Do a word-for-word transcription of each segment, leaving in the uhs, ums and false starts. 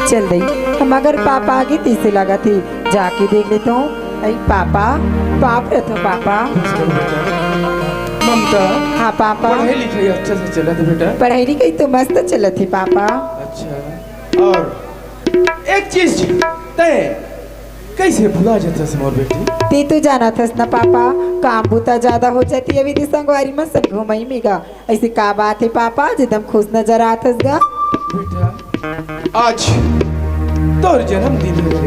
चल दई, हम अगर पापा आगे तीसे लगत ही, जाके देख लेथों। अई पापा, पाप रथों पापा। ममता, हाँ पापा। पढ़ाई लिखाई अच्छा से चलत हे बेटा? पढ़ाई लिखाई तो मस्त चलत हे पापा। अच्छा, और एक चीज, तैं कैसे भुला जाथस मोर बेटी? ते तो जानत हस ना पापा, काम बुता ज्यादा हो जाती, अभी ते संगवारी मन संग घूमई में गा। ऐसे का बात हे पापा, आज एकदम खुश नजर आत हस गा? बेटा, आज तोर जन्मदिन हे रे,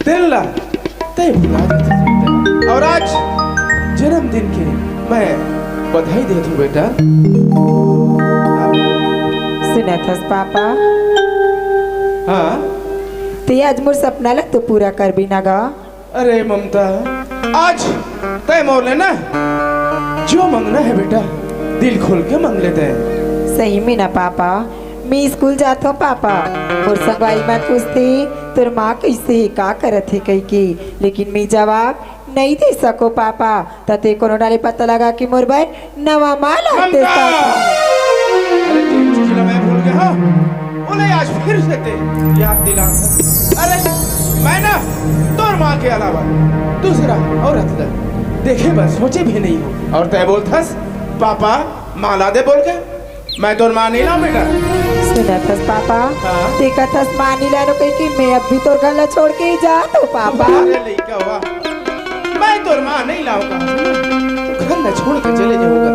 तेन ला तैं भुला जाथस बेटा। और आज जन्मदिन के मैं बधाई देत हूँ बेटा। सुनत हस पापा? हाँ। ते आज मोर सपना ला तो पूरा करबे ना गा? अरे ममता, आज तैं मोर ले ना जो मंगना हे बेटा, दिल खोल के मंग ले तैं। सही में ना पापा, मैं स्कूल जाथों पापा, मोर संगवारी मन पूछथे तोर माँ कैसे हे, का करत हे कहिके, लेकिन मैं जवाब नहीं दे सकों पापा। त ते कोनो डाले पता लगा कि मोर बर नवा माँ ला दे ममता! अरे, जेन चीज ला मैं भूल गया हूँ, ओला आज फिर से ते याद दिला। अरे, मैं ना तोर माँ के अलावा दूसरा औरत ला देखे बर सोचे भी नहीं हूँ। और तैं बोलथस, "पापा, माँ ला दे," बोल के। मैं तोर माँ नहीं लाऊं बेटा। सुनत हस पापा, हाँ? ते कथस माँ नहीं लानो कहिके मैं अब भी तोर घर ला छोड़ के ही जात हूँ पापा। अरे लइका, वाह। मैं तोर माँ नहीं लाऊं कहा तू घर ला छोड़ के चले जाओगा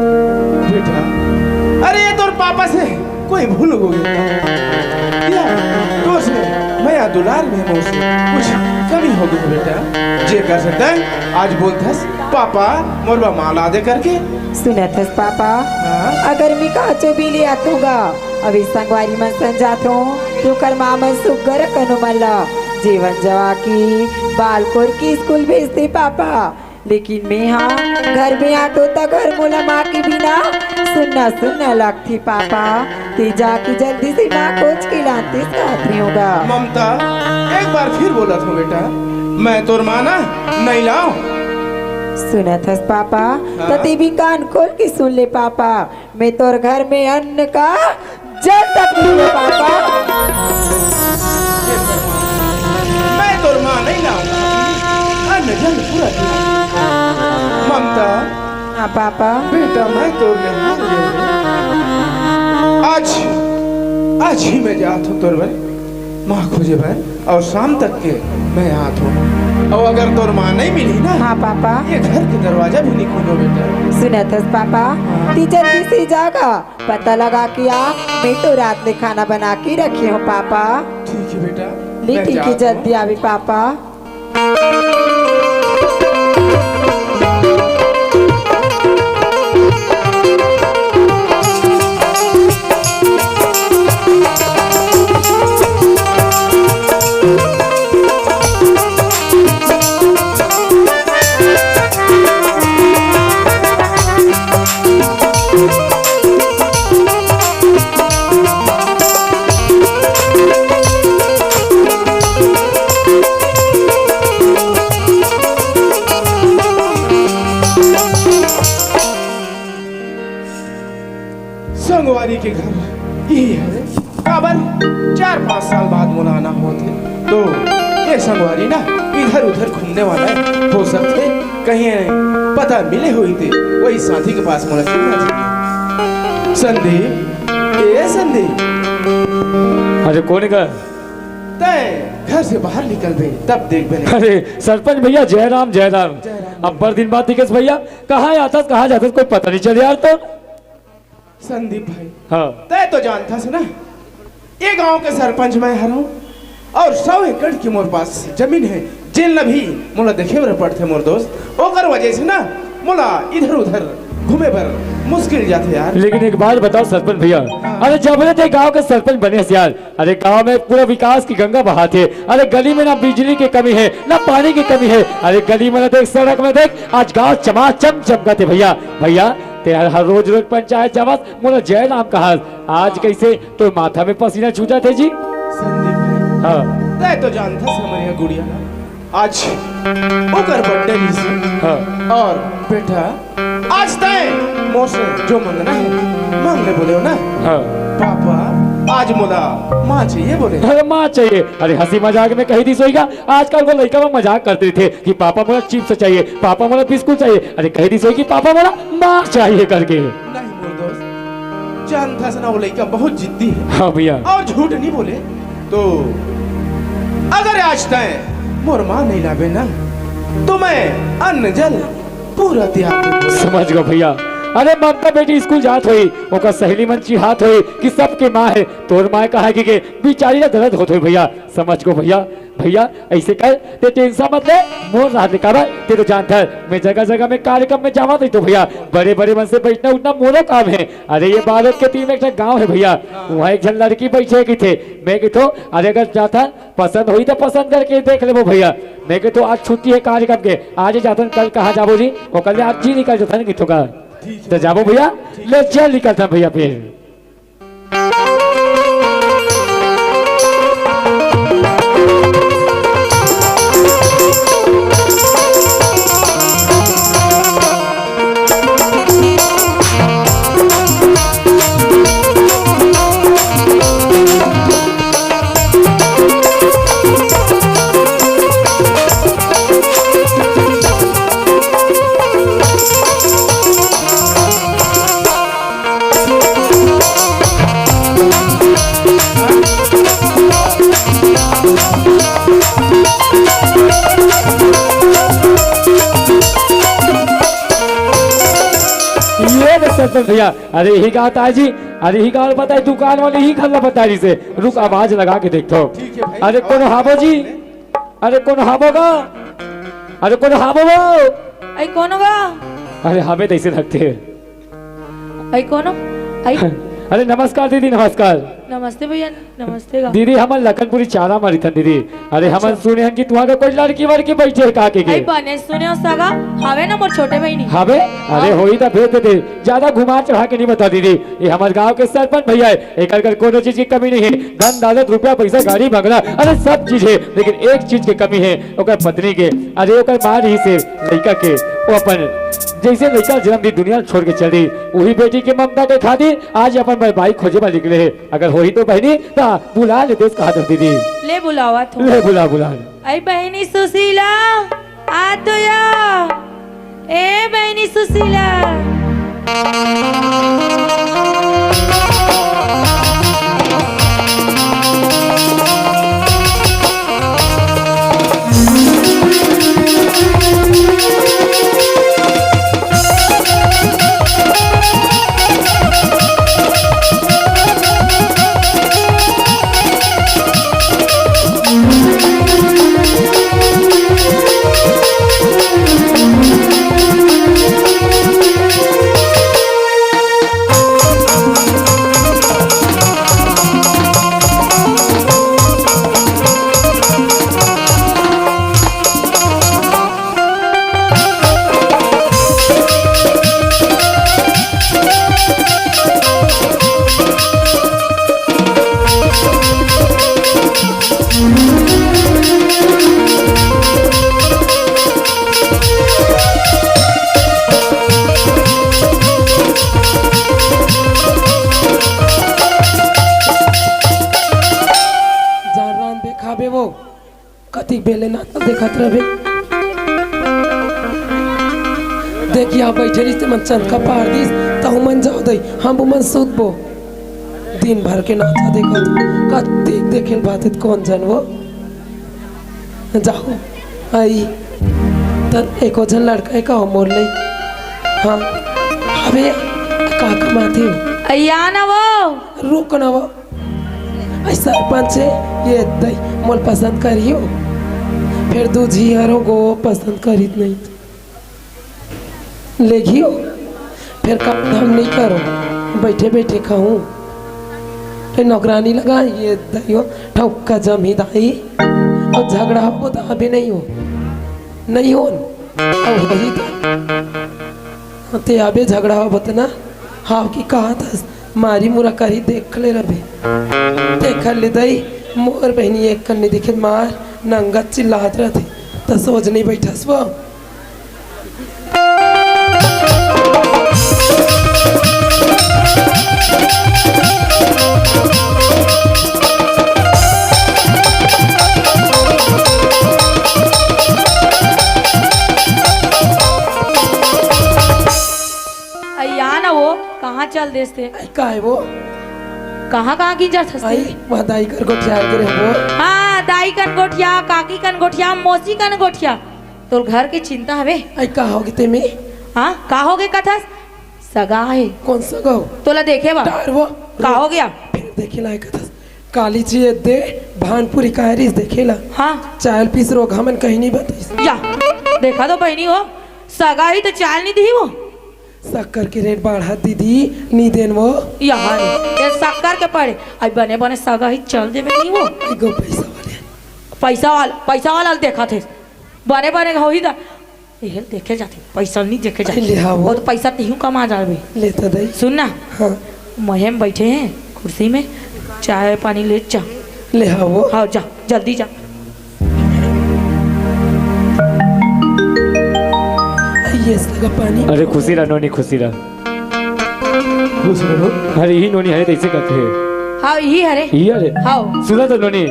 बेटा। अरे ये तोर पापा से कोई भूल हो गई या तोर से मया दुलार में मोर से कुछ कमी हो गई बेटा। जे कर सकता है आज बोलथस पापा मोर बर माँ ला दे करके। सुनत हस पापा, हाँ? अगर मैं काचो भी ले आतूंगा, अभी संगवारी मन संग जाथों, तो कर माँ मन सुग्घर कनो मन ला जेवन जवा की बाल कोर की स्कूल भेजथे पापा। लेकिन मैं हाँ घर में आतो त घर मोला माँ के बिना सुन्ना सुन्ना लगथे पापा। ते जाके जल्दी से माँ खोज के लानतेस कहत रहे होगा। ममता, एक बार फिर बोलत हूँ बेटा, मैं तोर माँ ना नहीं लाऊं। सुनत हस पापा, हाँ? त ते भी कान खोल के सुन ले पापा, मैं तोर घर में अन्न का जल तक नहीं हो पापा। मैं तोर माँ नहीं लाऊं, अन्न जल पूरा नहीं। ममता, हाँ पापा। बेटा, मैं तोर ले हाथ जोड़ रही हूँ। आज, आज ही मैं जात हूँ तोर बर माँ खोजे बर, और शाम तक के मैं आत हूँ। और अगर तोर माँ नहीं मिली ना, हाँ पापा। ये घर के दरवाजा भी नहीं खोलो बेटा। सुनत हस पापा, हाँ। ती जल्दी से जागा, पता लगा के आ, मैं तो रात ले खाना बना के रखे हूँ पापा। ठीक है बेटा, ले मैं ठीक है, जात हूँ। जल्दी आवे पापा। संगवारी के घर यही है। काबर चार पाँच साल बाद मोला आना होत हे, तो ये संगवारी ना इधर उधर घूमने वाला है, हो सकथे कहीं पता मिले होही ते वही साथी के पास मोला चलना चाहिए। संदीप, ए संदीप। अरे कोन का? तैं घर से बाहर निकल बे, तब देख बे। अरे सरपंच भैया, जय राम, जय राम। जय राम। अब्बड़ दिन बाद दिखेस भैया, कहाँ आथस, कहाँ जाथस, कोई पता नहीं चले यार तो। संदीप भाई, हाँ। तैं तो जानथस ना, ये गांव के सरपंच मैं हरंव और सौ एकड़ की मोर पास जमीन है, जेन ला भी मोला देखे बर पड़थे मोर दोस्त, ओकर वजह से ना मोला इधर उधर घूमे बर मुश्किल जाथे यार। लेकिन एक बात बताओ सरपंच भैया, हाँ। अरे जब ले ते गांव के सरपंच बने हस यार, अरे गांव में पूरा विकास की गंगा बहात हे। अरे गली में ना बिजली की कमी है, ना पानी की कमी है। अरे गली में ना देख, सड़क में देख, आज गांव चमाचम चमकत हे भैया। भैया, ते हर, हर रोज रोज पंचायत जावस, मोला जय राम कहस। आज कैसे तो माथा में पसीना छू जाथे जी। संदीप भाई, हाँ। तैं तो जानथस हमर यहाँ गुड़िया ला। आज ओकर birthday रिहिस हे। हाँ। और बेटा, आज तैं मोर से जो मंगना है, मांग ले बोले हो ना। हाँ। पापा, आज मोला माँ चाहिए बोले। अरे माँ चाहिए? अरे हंसी मजाक में कही दिस होही गा। आजकल वो लइका मन मजाक करत रहिथे कि पापा मोला चिप्स चाहिए, पापा मोला बिस्कुट चाहिए। अरे कही दिस होही कि पापा मोला माँ चाहिए करके। नहीं मोर दोस्त, जानथस ना वो लइका बहुत जिद्दी हे। हाँ भैया। अउ झूठ नहीं बोले तो अगर आज तैं मोर माँ नहीं लाबे ना तो मैं अन्न जल पूरा त्याग दूँ। समझ गो भैया। अरे ममता बेटी स्कूल जात होही, ओकर सहेली मन चिढ़ात होही कि सबके माँ हे, तोर माँ कहाँ गे? बिचारी ला दरद होत होही भैया। समझ गो भैया। भैया अइसे कर, तैं tension मत ले, मोर राहत ले। काबर तैं तो जानथस मैं जगह जगह में कार्यक्रम में जावत रहिथों भैया, बड़े बड़े मन से बइठना उठना मोरो काम हे। अरे ये बालोद के तीर में एक ठन गाँव हे भैया, उहाँ एक झन लड़की बइठे हे कहिथे। मैं कहिथों अरे अगर जाथन पसंद होही त पसंद करके देख लेबो भैया। मैं कहिथों आज छुट्टी हे कार्यक्रम के, आज ही जाथन, कल कहाँ जाबो जी? ओकर ले आज ही निकल जाथन कहिथों का। त जाबो भैया, ले चल निकलथन भैया फिर। ये देख सरपंच भैया, अरे इही गाँव ताय जी, अरे इही गाँव बताय, दुकान वाले इही घर ला बताय रहिसे। रुक, आवाज लगा के देखथों। ठीक हे भाई, अरे कोनो हाबो जी? अरे कोनो हाबो गा? अरे कोनो हाबो वो? अई कोनो गा? अरे हाबे तइसे लगथे। अई कोनो? अई अरे नमस्कार दीदी, नमस्कार। नमस्ते भैया, नमस्ते गा। दीदी हमन लखनपुरी चारा म रहिथन दीदी। अरे हमन अच्छा। सुने हन कि तुँहर घर कोई लड़की वड़की बइठे हे का कहिके। अई बने सुने हों सगा, हावे ना मोर छोटे बहिनी। हावे? अरे हाँ। होही त भेज देते। जादा घुमा चढ़ा के नहीं बता दीदी, ये हमर गाँव के सरपंच भैया हे, एकर घर कोनो चीज के कमी नहीं हे, धन दौलत, रुपया, पैसा, गाड़ी, बंगला, अरे सब चीज हे, लेकिन एक चीज के कमी हे, ओकर पत्नी के। अरे ओकर माँ रहिसे लइका के, वो अपन जइसे लइका जनम दिन दुनिया छोड़ के चल दी, उही बेटी के ममता के खातिर आज अपन बर बाई खोजे बर निकले हे। अगर होही तो बहिनी, त बुला ले देस कहा दीदी। ले बुलावत हों। ले बुला, बुला ले। अई बहिनी सुशीला, आ तो या। ए बहिनी सुशीला। जान राम देखाबे वो, कतिक बेले नाचा देखत रहिबे। देखिया बइठे रहिस ते मन चंदका पार दिस, तहु मन जाव दई, हम मन सुतबो। दिन भर के नाचा देखत, कतिक देखे ल भातित कोन जन वो। जाहूँ, अई, त एको झन लड़का हे का हो मोर ले? हाँ, अबे, का कमाथे हो? अइया ना वो। रुक ना वो। अई सरपंच हे, ये दई, मोला पसंद करही हो। फेर दू झी हर हो गो पसंद करित नहीं। लेगी हो, फेर काम धाम नहीं करो, बइठे बइठे खाहूँ। ए नौकरानी लगा, ये दई हो, ठौका जमही दाई। अउ झगड़ा हो त अभी नहीं हो, नहीं हो, अउ होही त। ते अबे झगड़ा हो बतना, हाव की कहा था, मारी मुरा करी देख ले रबे। देख ले दई, मोर बहिनी एक कन्नी देखे मार, नंगा चिल्लात रहथे, त सोच नहीं बैठस वो। चल देस ते। आई, का हे वो? कहाँ कहाँ गिंजत हस ते? आई, वहाँ दाई कर गोठिया करे हे वो। हाँ, दाई कन गोठिया, काकी कन गोठिया, मौसी कन गोठिया। तोर घर के चिंता हवे? आई, का होगे ते में? हाँ, का होगे कथस? सगा हे। कोन सगा हो? तोला देखे बा। डार वो। का होगे? फेर देखे ला कथस। काली जी ए दे भानपुरी कायरिस देखे ला। हाँ। चायल पीस रोगहा मन कहीं नहीं बताइस। या, देखा तो बहिनी हो, सगा ही तो चायल नहीं दिही वो। शक्कर के रेट बढ़ा दीदी, नी देन वो। यहाँ रे, ये शक्कर के पड़े। आई बने बने सगा ही चल देबे नहीं वो। आई गो पैसा वाले। पैसा वाला, पैसा वाला देखा थे। बने बने होही दा। ये देखे जाथे, पैसा नहीं देखे जाथे। ले हाँ वो। वो तो पैसा तेहू कमा जाबे। ले तो दई। सुन ना। हाँ। महेम बैठे हैं कुर्सी में, चाय पानी ले जा। ले हाँ वो। हाँ, जा, जल्दी जा। ये सगा पानी। अरे खुशी रह नोनी, खुशी रह। खुश रहो। अरे यही नोनी हरे, तैसे कहते हैं। हाँ, यही हरे। यही हरे। हाँ। सुना तो नोनी,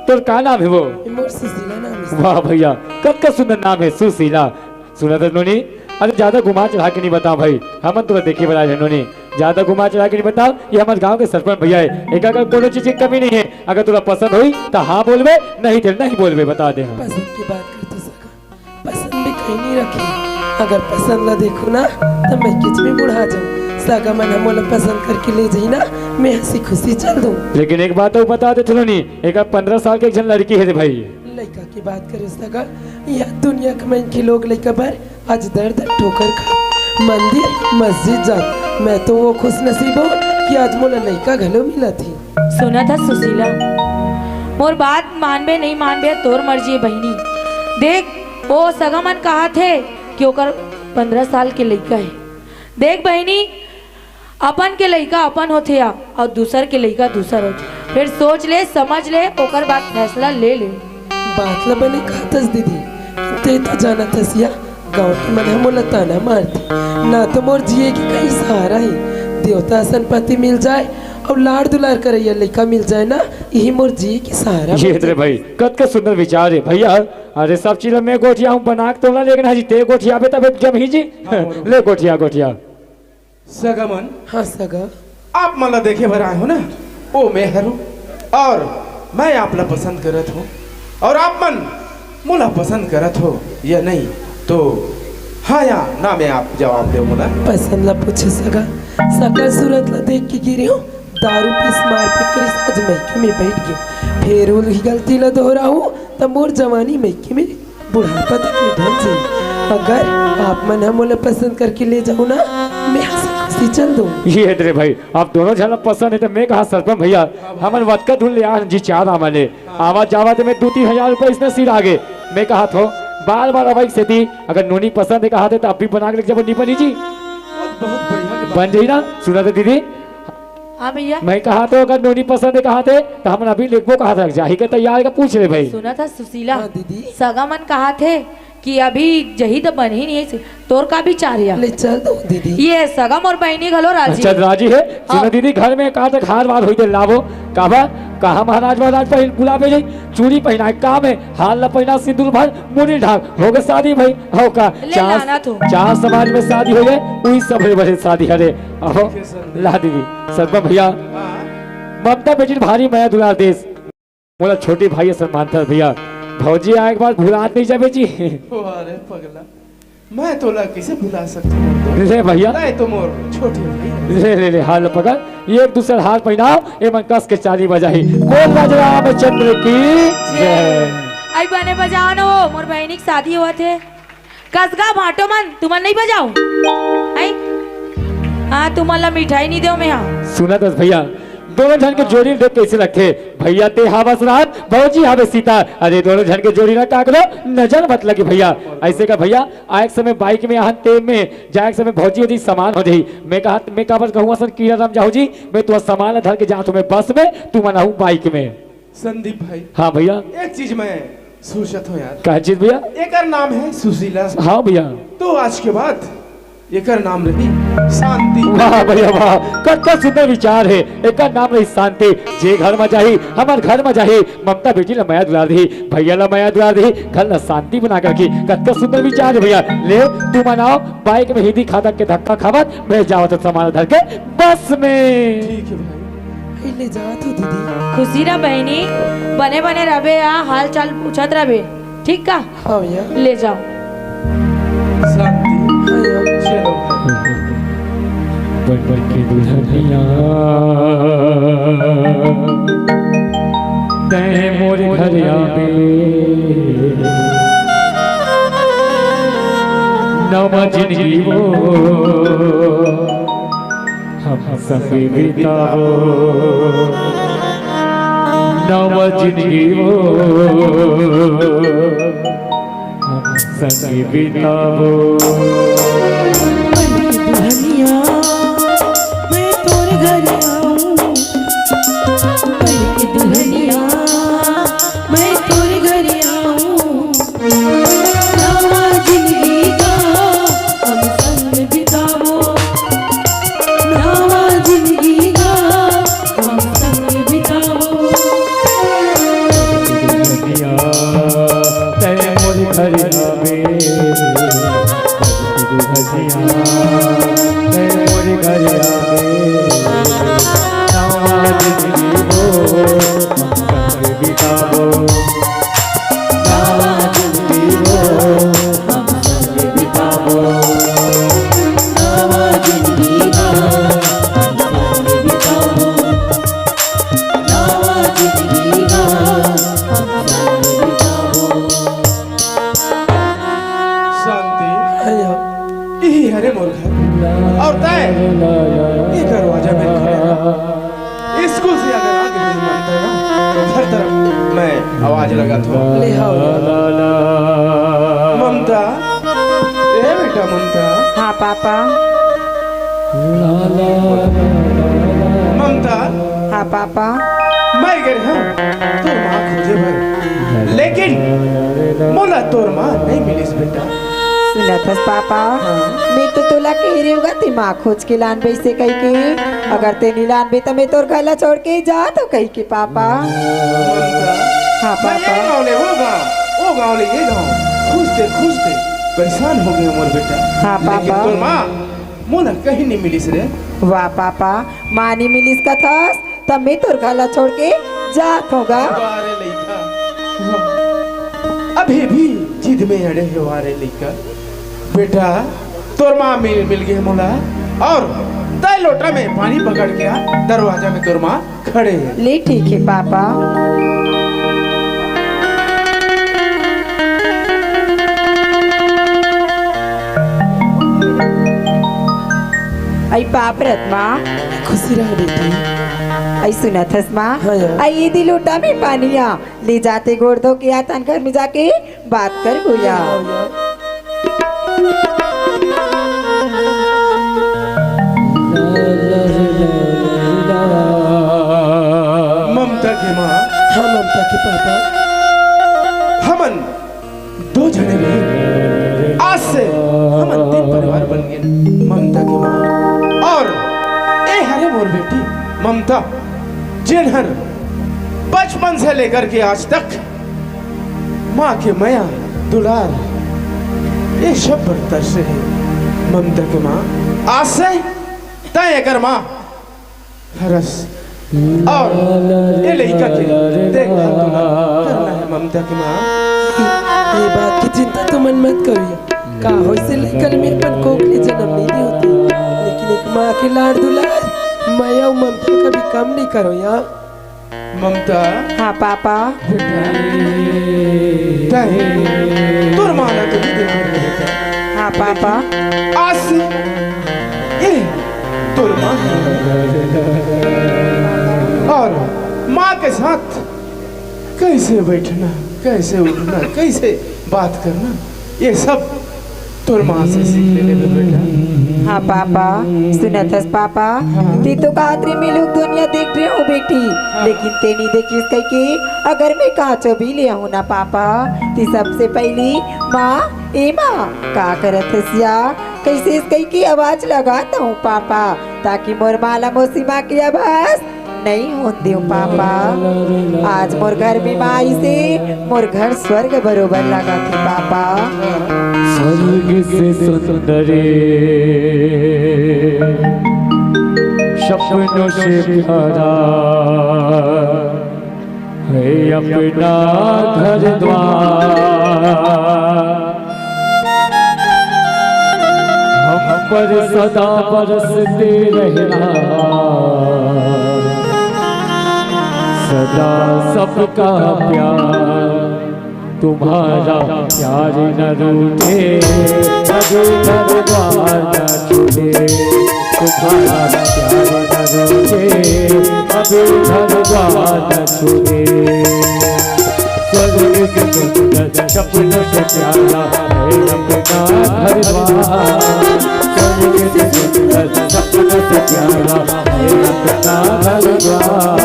तोर का नाम हे वो? मोर सुशीला नाम हे। वाह भैया, कतका सुंदर नाम हे सुशीला। सुना तो नोनी, अरे ज्यादा घुमा चढ़ा के नहीं बताव भाई, हमन तोला देखे बर आए हन नोनी। ज्यादा घुमा चढ़ा के नहीं बताव, ये हमर गांव के सरपंच भैया हे, एकर कोनो चीज के कमी नहीं हे। अगर तोला पसंद होही त हाँ बोलबे, नहीं त नहीं बोलबे, बता दे हम। पसंद की बात करते सगा, पसंद भी कहीं नहीं रखे। अगर पसंद ला देखो ना, त मैं किच में बुढ़ा जाऊं। सगा मन ह मोला पसंद करके ले जाही ना, मैं हंसी खुशी चल दूं। लेकिन एक बात अउ बता देथों नोनी, एकर पंद्रह साल के एक झन लड़की हे रे भाई। लइका की बात करे सगा, यह दुनिया के मनखे लोग लइका बर आज दर दर ठोकर खा, मंदिर मस्जिद जात। मैं तो वो खुश नसीब हूँ कि आज मोला लइका घलो मिलत हे। सुनत हस सुशीला, मोर बात मानबे नहीं मानबे, तोर मर्जी हे बहिनी। देख, वो सगा मन कहत हे कि ओकर पंद्रह साल के लइका हे। देख बहिनी, अपन के लइका अपन होथे या, अउ दूसर के लइका दूसर होथे। फेर सोच ले, समझ ले, ओकर बाद फैसला ले ले। बात ल बने कहत हस दीदी, ते तो जानत हस या, गांव के मन ह मोला ताना मारथे, ना तो मोर जिए के कहीं सहारा हे। देवता असन पति मिल जाए अउ लाड़ दुलार करइया लइका मिल जाए ना, यही मोर जिए के सहारा ये बन रे जाए। भाई, कतका सुंदर विचार हे भैया। अरे सब चीज ल मैं गोठियाहूं बना के तोला, लेकिन हजी ते गोठियाबे तबे जमही जी। हाँ, बरोबर। ले गोठिया, गोठिया। सगा मन, हाँ सगा। आप मन ला देखे बर आए हो ना, वो मैं हरहूँ, और मैं आप ला पसंद करत हूँ, और आप मन मोला पसंद करत हो या नहीं, तो हाँ या ना में आप जवाब देव मोला। पसंद ला पूछे सगा, सकल सूरत ला देख के गिरे हो, दारू पीस मार पीट करिस, आज मइके में बैठ गे। फेर उही गलती ला दोहराहूँ, त मोर जवानी मइके में बुढ़ापा तक में ढल जाही। अगर आप मन ह मोला पसंद करके ले जाहू ना, मैं हंसी खुशी चल दूं। ये हे रे भाई, आप दोनों झन ला पसंद हे त मैं कहा सरपंच भैया, हमन वतका धुन ले आन जी चार आमा ले। आवा जावा ते में दू तीन हजार रुपया इसने सिर आगे। मैं कहा थो, बार बार अवई सेती, अगर नोनी पसंद हे कहा थे त अभी बना के लेके जाबो, नी बनी जी? बहुत, बहुत बढ़िया के बात। बन जाही ना? सुना तो दीदी, हाँ भैया। मैं कहा तो अगर नोनी पसंद हे कहा थे, त हमन अभी लेगबो कहा थे, जाही के तैयार हे का पूछ ले भाई। सुनत हस सुशीला, हाँ दीदी। सगा मन कहा थे कि अभी जही त बनही नहीं हे, तोर का विचार या? ले चल दो दीदी। ये सगा मोर बहिनी घलो राजी। अच्छा, राजी हे। सुना हाँ। दीदी, घर में कहा तक हार वार होई ते लाबो, काबर कहा महाराज महाराज पहिन बुलाबे जाई, चूड़ी पहिनाए काम हे, हार ला पहिना, सिंदूर भर, मुड़ी ढाक, होगे शादी भाई। हो का? ले चार, लाना तो। चार समाज में शादी होगे, उही सबले बड़े शादी हरे। अहो, ला दीदी, सरपंच भैया, हाँ। ममता बेटी भारी मया दुलार देस। मोला छोटे भाई असन मानथस भैया। भौजी आए के बाद भुलात नहीं जाबे जी। ओ, अरे पगला, मैं तोला कैसे भुला सकता हूँ? ले भैया। मैं तो मोर छोटे भाई। ले, ले, ले, हार पकड़। ये एक दूसर हार पहिनाव, ए मन कस के चाली बजाही। बोल राजा रामचंद्र की जय। आई बने बजाव न वो, मोर बहिनी के शादी होवत हे। कसगा भांटो मन, तुमन नहीं बजाव? आई? हाँ, तुमन ला मिठाई नहीं देव मैं, हाँ। सुनत हस भैया, दोनों झन के जोड़ी देख कैसे लगथे? भैया ते हावस राम, भौजी हावे सीता। अरे दोनों झन के जोड़ी ना काकरो नजर मत लगे भैया। ऐसे का भैया, आए के समय बाइक में आहन ते में, जाए के समय भौजी होती समान हो जाही। मैं कहा, मैं काबर कहूँ असन कीड़ा राम जाहू जी, मैं तुम्हारा सामान ला धर के जात हूँ मैं बस में, तुम मन आहू बाइक में। संदीप भाई। हाँ भैया। एक चीज मैं सोचत हूँ यार। का चीज भैया? एकर नाम है सुशीला। हाँ भैया। तो आज के बाद एकर नाम रही शांति। वाह भैया वाह, कतका सुंदर विचार हे। एकर नाम रही शांति। जे घर म जाही, हमर घर म जाही, ममता बेटी ला मया दुलार देही, भैया ला मया दुलार देही, घर ला शांति बना के रखही। कतका सुंदर विचार हे भैया। ले, तुमन आओ, बाइक में हिंदी खादक के धक्का खावत, मैं जावत हंव सामान धर के बस में। ठीक हे भाई। ए, ले जात हंव दीदी। खुशी रह बहिनी, बने बने रहबे या हाल चाल पूछत रहबे, ठीक का? हाँ भैया। ले जाओ। शांति। हाँ भैया। चलो। बन बन के दुल्हनिया, तैं मोर घर आबे, नवा जिंदगी वो हम संग बिताबो, नवा जिंदगी वो हम संग बिताबो। बन के दुल्हनिया, मैं तोर घर आऊं। बन के दुल्हनिया, मैं तोर घर आऊं। नवा जिंदगी का हम संग बिताबो, नवा जिंदगी का हम संग बिताबो। दुल्हनिया, तैं मोर घर आबे, दुल्हनिया, तैं मोर घर आबे, नवा जिंदगी वो हम संग बिताबो। नवा जिंदगी वो हम संग बिताबो। नवा जिंदगी वो हम संग बिताबो। नवा जिंदगी वो हम संग बिताबो। शांति। हाँ भैया। इही हरे मोर घर। अउ तैं ये दरवाजा में खड़े रह। स्कूल से अगर आ गे ममता ना, तो हर तरफ मैं आवाज लगाथंव। ले आओ। ममता, ए बेटा ममता। हाँ पापा। ममता। हाँ पापा। मैं गे रहेंव तोर माँ खोजे बर, लेकिन मोला तोर माँ नइ मिलिस बेटा। सुनत हस पापा, हाँ। मैं तो तोला कहे रहेंव गा, तैं माँ खोज के लानबे अइसे कहिके। अगर तैं नइ लानबे त मैं तोर घर ला छोड़ के जात हंव कहिके पापा। ममता, हाँ, मैं पापा। ये गाँव ले वो गाँव, वो गाँव ले ये गाँव, खोजते खोजते परेशान हो गे हंव मोर बेटा। हाँ, लेकिन पापा। तोर माँ मोला कहीं नइ मिलिस रे। वाह पापा, माँ नइ मिलिस कथस, त मैं तोर घर ला छोड़ के जात हंव गा। वाह रे लइका, वाह। अभी भी जिद में अड़े हे वाह रे लइका। बेटा, तोर माँ मिल, मिल गे मोला, अउ तैं लोटा में पानी पकड़ के आ, दरवाजा में तोर माँ खड़े हे। ले ठीक हे पापा। अई पाप रत माँ। खुशी रह बेटी। अई सुनत हस माँ। हाँ यार। अई ये दे लोटा में पानी आ, ले जा तैं गोड़ धो के आ, तहन घर में जाके बात करबो या। ममता के माँ। हाँ, ममता के पापा। हमन दो झने रहे, आज से हमन तीन परिवार बन गे। ममता के माँ अउ ए हरे मोर बेटी ममता, जेन हर बचपन से लेकर के आज तक माँ के मया दुलार, ये सब बर तरसे हे। ममता के माँ, आज से तैं एकर माँ हरस अउ ये लइका के देखभाल तोला करना हे ममता के माँ। ये बात की चिंता तुमन मत करिया। का होइस लइका ल मैं अपन कोख ले जनम नइ दे होतेंव, लेकिन एक माँ के लाड़ दुलार, मया अउ ममता कभी कम नइ करों या। ममता। हाँ पापा। बेटा, तैं तोर माँ ला तो नइ देखे रहे बेटा। हाँ पापा। आज से ये तोर माँ हे। अउ माँ के साथ कइसे बइठना, कइसे उठना, कइसे बात करना, ये सब तोर माँ से सीख ले लेबे बेटा। हाँ पापा, सुनत हस पापा, हाँ। तैं तो कहत रहे मैं लोग दुनिया देख रहे हंव बेटी, हाँ। लेकिन तैं नइ देखिस कहिके, अगर मैं काचो भी ले आहूँ ना पापा, तैं सबसे पहिली माँ, ए माँ, का करत हस या? कइसे कहि के आवाज लगात हूँ पापा, ताकि मोर माँ ला मौसी माँ के आवाज नइ होन देव पापा। आज मोर घर में माँ आइसे मोर घर स्वर्ग बरोबर लगत हे पापा। स्वर्ग से सुंदर सपनों से प्यारा है अपना घर द्वार। हम पर सदा बरसते रहना, सदा सबका प्यार। तुम्हारा प्यार न रूठे, कभी घर द्वार न छूटे। तुम्हारा प्यार न रूठे, कभी घर द्वार न छूटे। स्वर्ग से सुंदर, सपनों से प्यारा है अपना घर द्वार। स्वर्ग से सुंदर, सपनों से प्यारा है अपना घर द्वार।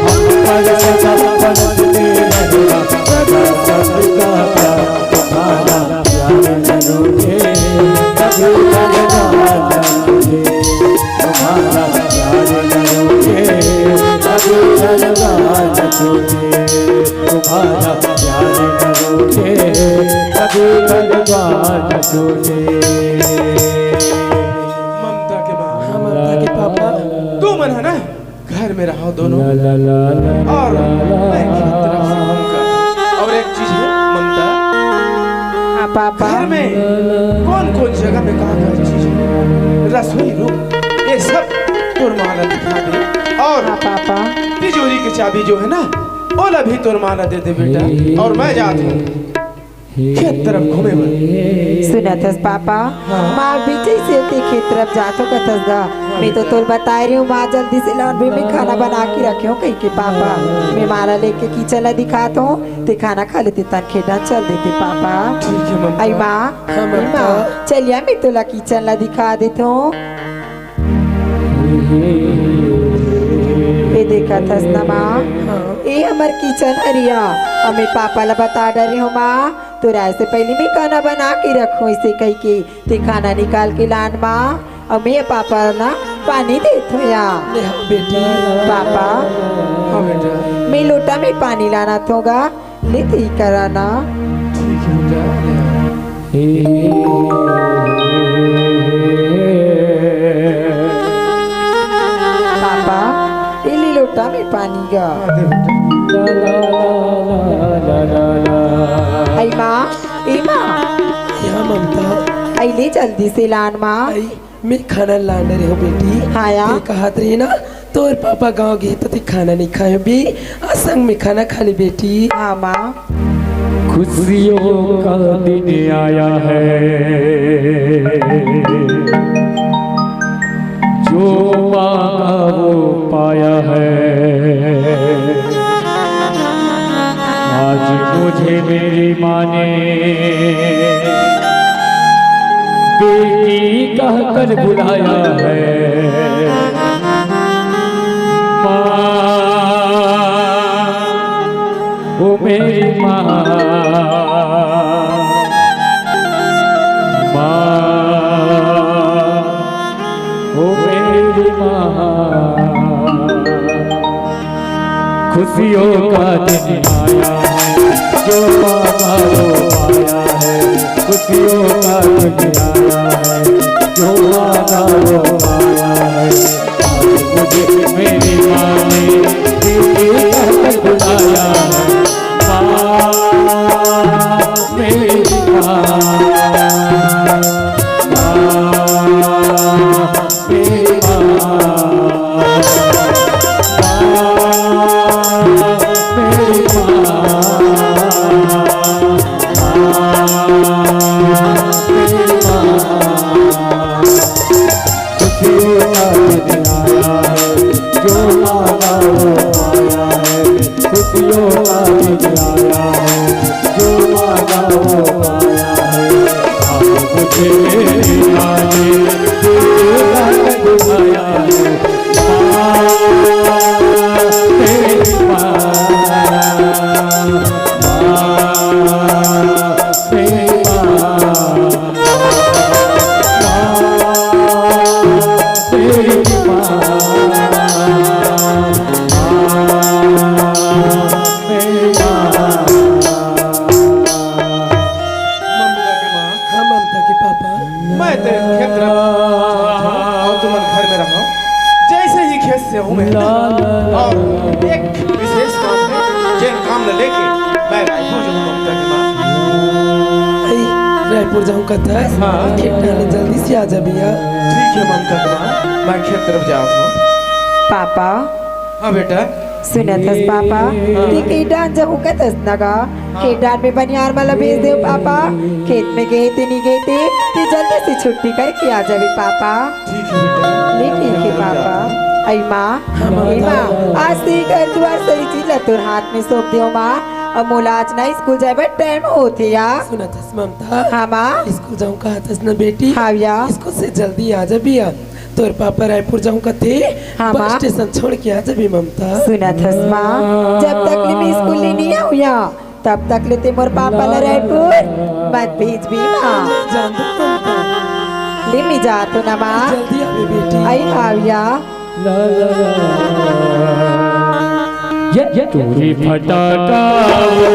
हम पर सदा बरसते रहना, सदा सबका प्यार। तुम्हारा प्यार न रूठे, कभी घर द्वार न छूटे। तुम्हारा प्यार न रूठे, कभी घर द्वार न छूटे। तुम्हारा प्यार न रूठे, कभी घर द्वार न छूटे। ममता के माँ, हाँ, ममता के पापा। तू मन है ना, घर में रहो दोनों। ला, ला, ला, ला, और ला, ला, मैं खेत तरफ से घूम कर। और एक चीज है ममता, हाँ पापा। घर में कौन कौन जगह में कहाँ कहाँ चीज है, रसोई रूम, ये सब तोर माँ ला दिखा दे। और हाँ पापा। तिजोरी की चाबी जो है ना, ओला भी तोर माँ ला दे दे बेटा। और मैं जात हूँ खेत तरफ घूमे बर। सुनत हस पापा, हाँ। माँ बिटिया से ते खेत तरफ जात हो कथस गा। मैं तो तोल बताए रही हूँ माँ, जल्दी से लौट भी मैं खाना बना के रखे हूँ कहि के पापा। मैं माँ ला लेके किचन ला दिखात हूँ, ते खाना खा लेते तन खेत डाल चल देते पापा। ठीक है ममता। आई माँ, हाँ, आई ममता। माँ, चलिया मैं तोला किचन ला दिखा देत हूँ। ये देखत हस ना माँ, हाँ। ये हमर किचन हरिया, अउ मैं पापा ला बता डरे हूँ माँ, तोर आए से पहली मैं खाना बना के रखूँ इसे कहि के, ते खाना निकाल के लान माँ, अउ मैं पापा ना पानी देत हूँ या। ले हाँ बेटी। पापा। हाँ बेटा। मैं लोटा में पानी लानत हूँ गा, ले ते ही करा ना। ठीक है बेटा, ले आ। पापा, ये ले लोटा में पानी गा। हाँ, दे बेटा। आई माँ, ए माँ। या ममता। आई ले जल्दी से लान माँ। आई, मैं खाना लाने रहे हूँ बेटी। हाँ या। ते कहत रही ना, तोर पापा गाँव गे त ते खाना नहीं खाए बे, आ संग में खाना खा ले बेटी। हाँ माँ। खुशियों का दिन आया है, जो मांगा वो पाया है। आज मुझे मेरी माँ ने बेटी कहकर बुलाया है। माँ, ओ मेरी माँ, माँ, ओ मेरी माँ। खुशियों का दिन आया है, जो मांगा वो पाया है। खुशियों का दिन आया है, जो मांगा वो पाया है। आज मुझे मेरी माँ ने दीदी कहकर बुलाया है। माँ, मेरी माँ, माँ, मेरी माँ, माँ, मेरी माँ, माँ, मेरी माँ। खुशियों का दिन आया है, जो मांगा वो पाया है। खुशियों का दिन आया है, जो मांगा वो पाया है। आज मुझे मेरी माँ ने दिल का बुलाया है। माँ, मेरी माँ, माँ, मेरी माँ। ताकि पापा, मैं तेरे खेत तरफ जात हूँ और तुमन घर में रहो। जैसे ही खेत से हूँ मैं, और एक विशेष काम है, जेन काम ल लेके मैं रायपुर जाऊँ ममता के माँ। अई, रायपुर जाऊँ कथस? हाँ। खेत डाले जल्दी से आ जा भैया। ठीक है ममता के माँ, मैं खेत तरफ जात हूँ। पापा। हाँ बेटा। सुनत हस पापा, हाँ। ते खेत डाल जाहूँ कथस न गा? हाँ। खेत डाल में बनियार मन ला भेज देव पापा। खेत में गे ते नी गे ते, ते जल्दी से छुट्टी करके आ जाबे पापा। ठीक है बेटा। ले ठीक है पापा। अई माँ, हाँ, माँ, ए माँ, बताओ। आज से घर दुआर सरी चीज ला तोर हाथ में सौंप देव माँ। अब मोला आज ना स्कूल जाए बर टाइम होथे या। सुनत हस ममता? हाँ माँ। स्कूल जाऊँ कहत हस न बेटी? हाँ भैया। स्कूल से जल्दी आ जा भैया। तोर पापा रायपुर जाऊँ कथे, हाँ, बस माँ। स्टेशन छोड़ के आ जाबे ममता। सुनत हस माँ, जब तक ले मैं स्कूल ले नी आऊँ या, तब तक ले ते मोर पापा ला रायपुर मत भेजबे माँ। जान दो ममता। ले मैं जात हूँ ना माँ। जल्दी आबे बेटी। अई हाँ भैया। ये, ये टूरी फटाका वो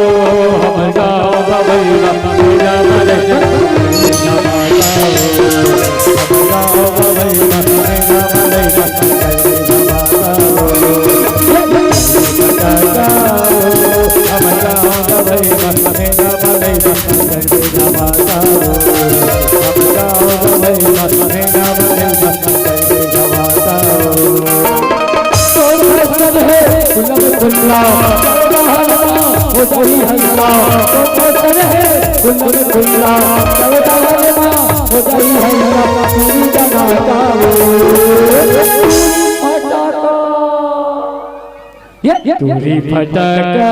हमर गाँव गवई ला, मेरा मरे, मेरा माता वो, हमर गाँव गवई ला, मेरा मरे, मेरा माता वो। ये टूरी फटाका वो हमर गाँव गवई ला, मेरा मरे, मेरा माता वो, हमर गाँव गवई ला, मेरा मरे, तोर फैशन हे गुलाब गुल्ला, हो जाही हल्ला। तोर फैशन हे गुलाब गुल्ला, हो जाही हल्ला। पूरी जमाता हो। ये, ये, ये। टूरी फटाका,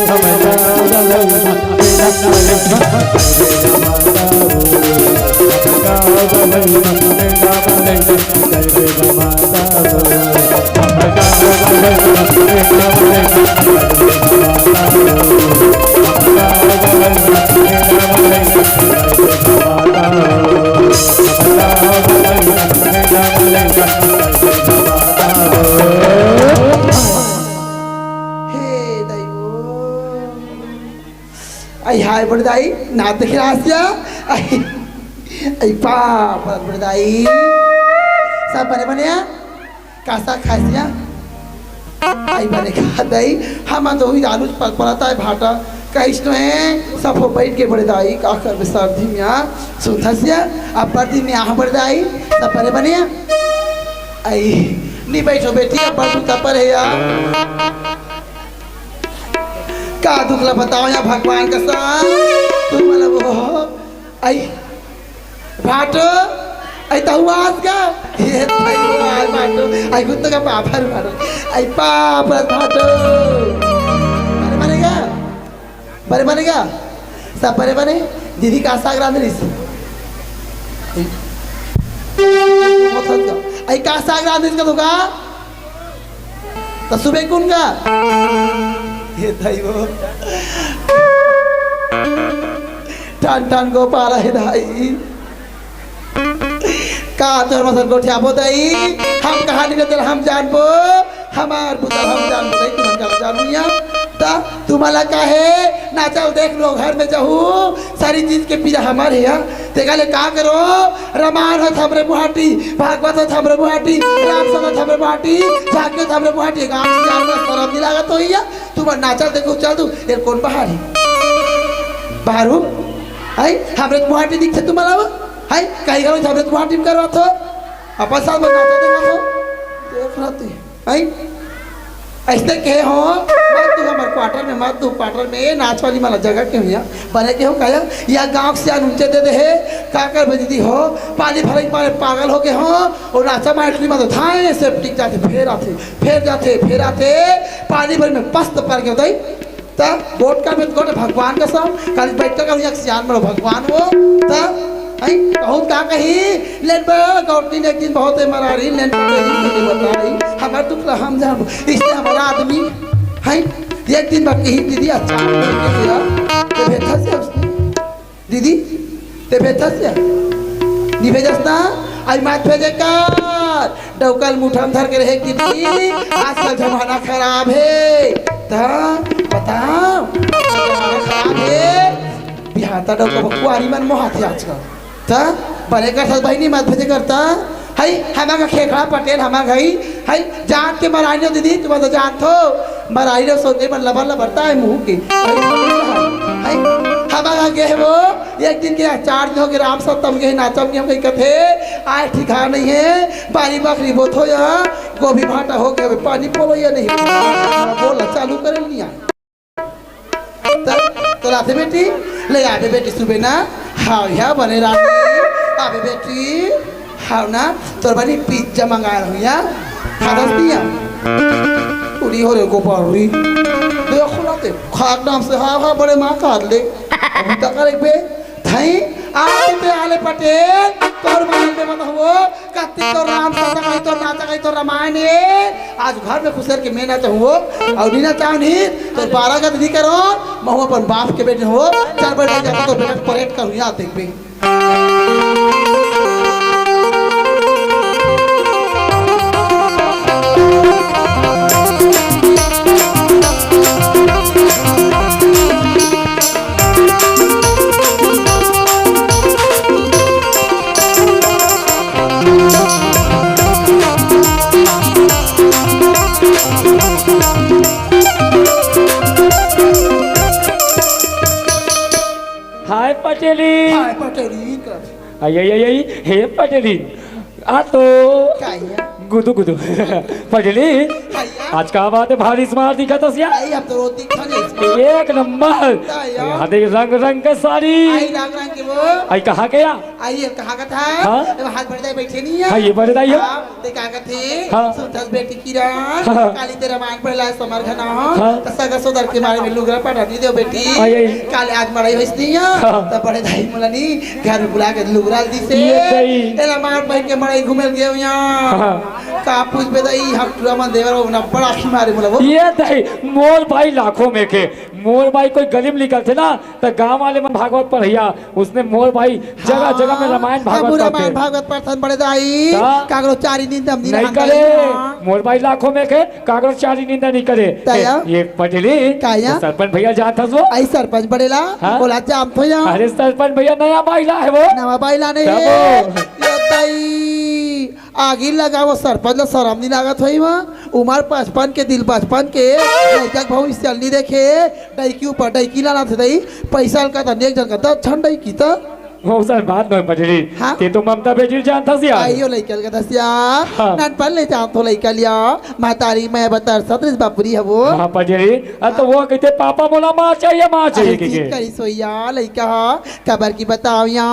हम हे दैवो। आई हाय बड़े दाई, ना देखे आसिया। आई, आई पाप बड़े दाई। सब बने बने आ? कासा खासिया? आई बने खा दाई, हम तो ही आलू पक पड़ता है भाटा। कहिस तो है, सब हो बैठ के बड़े दाई, का करबे सर्दी में आ, सुनथसिया, अब पर्दी में आ बड़े दाई, सब बने बने आ? आई, नी बैठो बेटी, अब बड़े तपर है यार। का दुख ला बताओ या भगवान कसम, तुम मतलब वो, आई, भाटो, आई तहु आस का, ये भाई वो आय भाटो, आई कुत्तो का पापड़ मारो, आई पापड़ भाटो, अरे मरेगा, बड़े बने का? सब बड़े बने? दीदी का साग रांध रहीस? मत हंस का। आई का साग रांध रहीस का तो का? तो सुबह कौन का? ये दाई वो। टन टन गोपाल है दाई। का तोर मसन गोठियाबो दाई? हम कहाँ निकलते हम जानबो। हमार बुता हम जानबो दाई, तुमन का जानबो या? ता तुम्हारा का है? ना चल देख लो घर में जहू, सारी चीज के पीरा हमारे या। तेका ले का करो? रामायण होत हमरे मुहाटी, भागवत होत हमरे मुहाटी, राम होत हमरे मुहाटी, झांकी होत हमरे मुहाटी, गाँव से जानबो सरम नहीं लागत हो या। तुमन ना चल देखो, चल तू, ये कौन बाहर है? बाहर हो? आई, हमरे मुहाटी दिखते तुम्हारा वो? आई, कहीं करो हमरे मुहाटी में करवा थो? अपन साथ में नाचा देखा थो? देख रहा तू। आई, ऐसे कहे हो, मत तू हमारे क्वार्टर में, मत तू क्वार्टर में, ये नाच वाली माला जगह के हुआ? बने के हो काया? या गांव से अनुंचे दे दे है, का कर बजदी हो? पानी भरे के मारे पागल हो गए हो, और नाचा मार इतनी मत थाए, सेप्टिक जाते, फेर आते, फेर जाते, फेर आते, पानी भर में पस्त पर के उदय। त गोट का में गोट भगवान का सब, काली बैठ का यहाँ सियान मरो भगवान हो। त आई कहूँ का कही, लेन बा गौरती ने एक दिन बहुत है मरारी, लेन बा कही नहीं बताई, हमार दुख ला हम जान, इसलिए हमारा आदमी है। एक दिन बा कही दीदी अच्छा करके दिया, तो बेटा से उसने, दीदी, ते भेजस या? नी भेजस ना? आई मत भेजे कर। डौकल मुठा में धर के रहे कि दीदी, आजकल जमाना खराब है। त बताओ, जमाना खराब है। बिहार त डोका कुआरी मन मोहाथे आजकल। त बने करथस बहिनी, मत भेजे करता। हई, हमा का खेखड़ा पटेल, हमा घई, हई, जान के मराइनो दीदी, तुम तो जानथो, मराइनो सोचे मन लबर लबर ता है मुंह के। हई, हमा का गे वो, एक दिन के चार दिन हो गए, राम सप्तम के नाचम के हम कही कथे, आए ठिकाना नहीं है, बारी बखरी बोथो यहाँ, गोभी भाटा हो गया, पानी पोलो या नहीं, बोला चालू करे नहीं आए। त-, तोला आथे बेटी, ले आबे बेटी सुबे ना, हाव, या बने रानी, आबे बेटी, हाव ना, तोर बनी पिज्जा मंगाए रहूं या, खादस दिया। उड़ी हो रे गोपाल री, देखो ना ते, खाक नाम से, हाव, हाव, बड़े माँ खाद ले, अभी तक एक बे, थई, आते आले पटेल, तोर बनी में मत हुओ, कत्ती तो राम सता कही तो नाचा कही तो रामायण हे। आज घर में खुसर के मैं ना चाहूँ, अउ नी ना चाहूँ नी, तो बारह गत नी करो, महू अपन बाप के बेटे हो, चार बजे जाता तो बेटा परेड करूँ, यहाँ देख बे। हाय पटेली। हाय पटेली कर। आई, आई, आई, आई, हे पटेली। आ तो का हिया? गुदु, गुदु। पटेली, का हिया? आज का बात है, भारी smart दिखत हस या? आई, अब तो रोज दिखत हस। एक नंबर। का हिया? यहाँ देख, रंग रंग के साड़ी। आई, रंग रंग के वो। आई, कहाँ गया? आई, ये कहाँ का था? हाँ? ये हाथ बढ़ जाए, बैठे नहीं है। हाँ, ये बढ़ जाइए। हाँ, ते का कहते? हाँ। सुनथस बेटी किरण, हाँ। काली ते रामायण पढ़ला समर घना। हाँ। त सगा सोदर के मारे में लुगरा पटा नी देव बेटी। आई, आई। काले आज मड़ई होइस नहीं है। हाँ। त बड़े दाई मोला नी घर में बुला के लुगरा दी से। ये दाई। एला मार पहन के मड़ई घूमे गए यहाँ। हाँ। का पूछ बे दाई, हम टूरा मन देवर हो ना, बड़ा खी मारे मोला वो। ये दाई, मोर भाई लाखों में के, मोर भाई कोई गली में निकलथे ना, त गांव वाले मन भागवत पढ़इया, उसने मोर भाई जगह जगह में हाँ, रामायण भागवत हमू रामायण पढ़थे। भागवत पढ़थन बड़े दाई, का? काकरो चारी निंदा हम नहीं नहान करे। दाई, हाँ। मोर भाई लाखों में के, काकरो चारी निंदा नहीं करे। त या? ए, ये पटेली, का या? सरपंच भैया जानत हस वो? आई सरपंच बड़े ला, हाँ? ओला जानथो या? अरे सरपंच भैया नया बाई ला है वो। नवा बाई ला नहीं तब है। वो। ये दाई, आगी लगा वो सरपंच ला शरम नहीं लागत होई वा। उमर पचपन के, दिल बचपन के, लइका के भविष्य नहीं देखे। डैकी ऊपर डैकी लानथे दाई, पैसा लका त नेक जन का दस झन डैकी त। वो सर बात नोहे पटेली। हाँ? ते तो ममता बेटी ल जानथस यार। आइयो लइका ल कथस यार। हाँ। नानपन ले जानथो लइका लिया। महतारी मैं बतर सतरिस बापुरी हवो। हाँ पटेली। अ तो वो कहते पापा मोला माँ चाहिए, माँ चाहिए अरे के, के। जीत करी सोइया लइका ह। काबर की बताव या,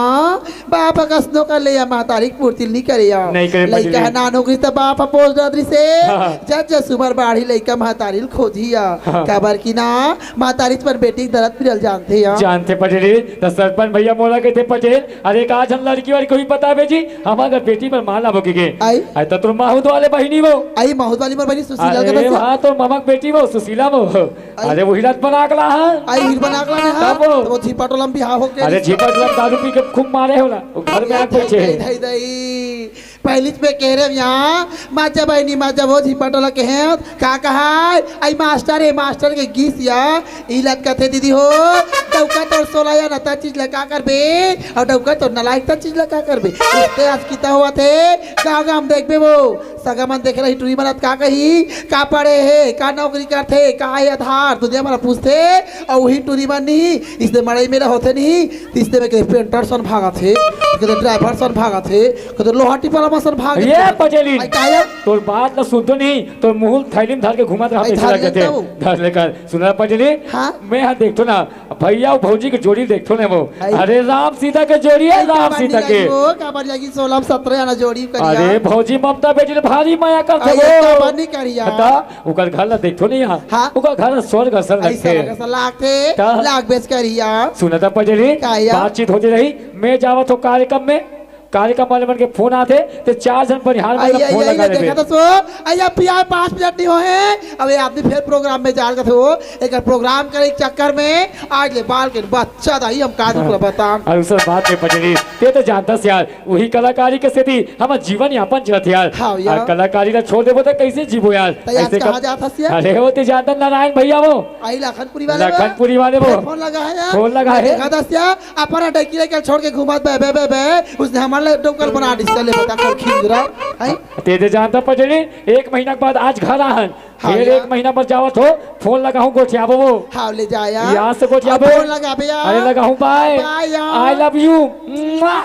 बाप ह कसनो कर ले या महतारी के पूर्ति ल नी करे या। नहीं करे लइका पटेली। ह नानो करिस त बाप ह पोस डारत रिसे। हाँ। जब जस उमर बाढ़ी लइका महतारी ल खोजी या। हाँ। काबर की ना महतारी पर बेटी के दरद पिरल जानथे या। जानथे पटेली, त सरपंच भैया मोला कहिथे पटेल, अरे का झन लड़की वड़की कोई पता बे जी, हमर घर बेटी बर माला बोके गे। आई। आई त तोर माहुद वाले बहिनी वो। आई माहुद वाली मोर बहिनी सुशीला अरे के दस। हाँ, तोर ममा के बेटी वो, सुशीला वो। आई। अरे वही रात बना के ला, हाँ। आई हिल बना के लाने, हाँ। तब वो। तो वो झिपा टोला में बिहाव होके अरे झिपा टोला में दारू पी के खूब मारे होला, वो घर में आके बैठे हैं। दई, दई, दई। पहली में कह रहे यहाँ, माजा बहिनी, माजा वो झिपा टोला के हैं, का कहा है? आई मास्टर है, मास्टर के गीस या, ई लत कथे दीदी हो, डौका तोर सोला या नता चीज लगा कर बे, और डौका तोर नलायक ता चीज लगा कर बे। उसते आज किता हुआ थे, का गाम देख बे वो, सगा मन देखे रही टूरी मन, का कही, का पढ़े हे, का नौकरी करथे, का हे आधार, दुनिया मन पूछथे, अउ उही टूरी मन नहीं, इसने मड़ई मेला होथे नहीं, तिसने में कहीं पेंटर सन भागत हे, कहीं ड्राइवर सन भागत हे, कहीं लोहा टिपा वाला सन भागत ये हे। पटेली, आई का हे? तोर बात ला सुनतो नहीं, तोर मुंह थैली में धर के घुमत रहा, आई ऐसे धर लग जाते। लेता हूँ। धर लेकर, सुना पटेली? हाँ? मैं यहाँ देखतो ना, भैया अउ भौजी के जोड़ी देखथो ने वो। आई। अरे राम सीता के जोड़ी है, आई, राम काबर सीता नहीं के। लगी वो, काबर लगी सोलह सत्रह आना जोड़ी करिया। अरे भौजी ममता बेटी ले भारी मया करथे आई, वो। काबर नहीं करिया। हटा, ओकर घर ला देखथो नहीं यहाँ। हाँ। ओकर घर स्वर्ग असन आई लगथे। स्वर्ग असन लागथे, त? लाग बेच करिया। सुना त पटेली, का या? बातचीत होते रही, मैं जावत हो कार्यक्रम में, कार्यक्रम वाले मन के फोन आथे, ते चार झन बनिहार मन ला फोन लगा देबे। देखा तो सो, अइया पिया पाँच मिनट नहीं होहे, अब ये आदमी फिर प्रोग्राम में जाल कथे हो, एकर प्रोग्राम करे के चक्कर में आज ले बाल के बच्चा दाई हम का दुख ल बतान। अउ सब बात में पटेली, ते तो जानथस यार, उही कलाकारी के सेती हमर जीवन यापन चलत हे यार। हाँ यार। अउ कलाकारी ला छोड़ देबो त कइसे जीबो यार? त यार ऐसे कहाँ कब-, जाथस यार? अरे वो ते जानथस नारायण भैया वो। आई लखनपुरी वाले वो। लखनपुरी वाले वो। फोन लगा है यार। फोन लगा है। देखा दस यार, अपन डैकी लेके छोड़ के घूमत बे, बे, बे, बे। उसने हमारे लिए डोकर बना दी, चले बता कल खींच रहा। हैं? ते दे जानथस पटेली, एक महीना के बाद आज घर आहन। हाँ फिर यार। एक महीना बाद जावत हो, फोन लगाहूँ, गोठियाबो वो। हाँ, ले जा यार। यहाँ से गोठियाबो। अब फोन लगाबे यार। अरे लगाहूँ, bye। Bye यार। I love you। मुआ।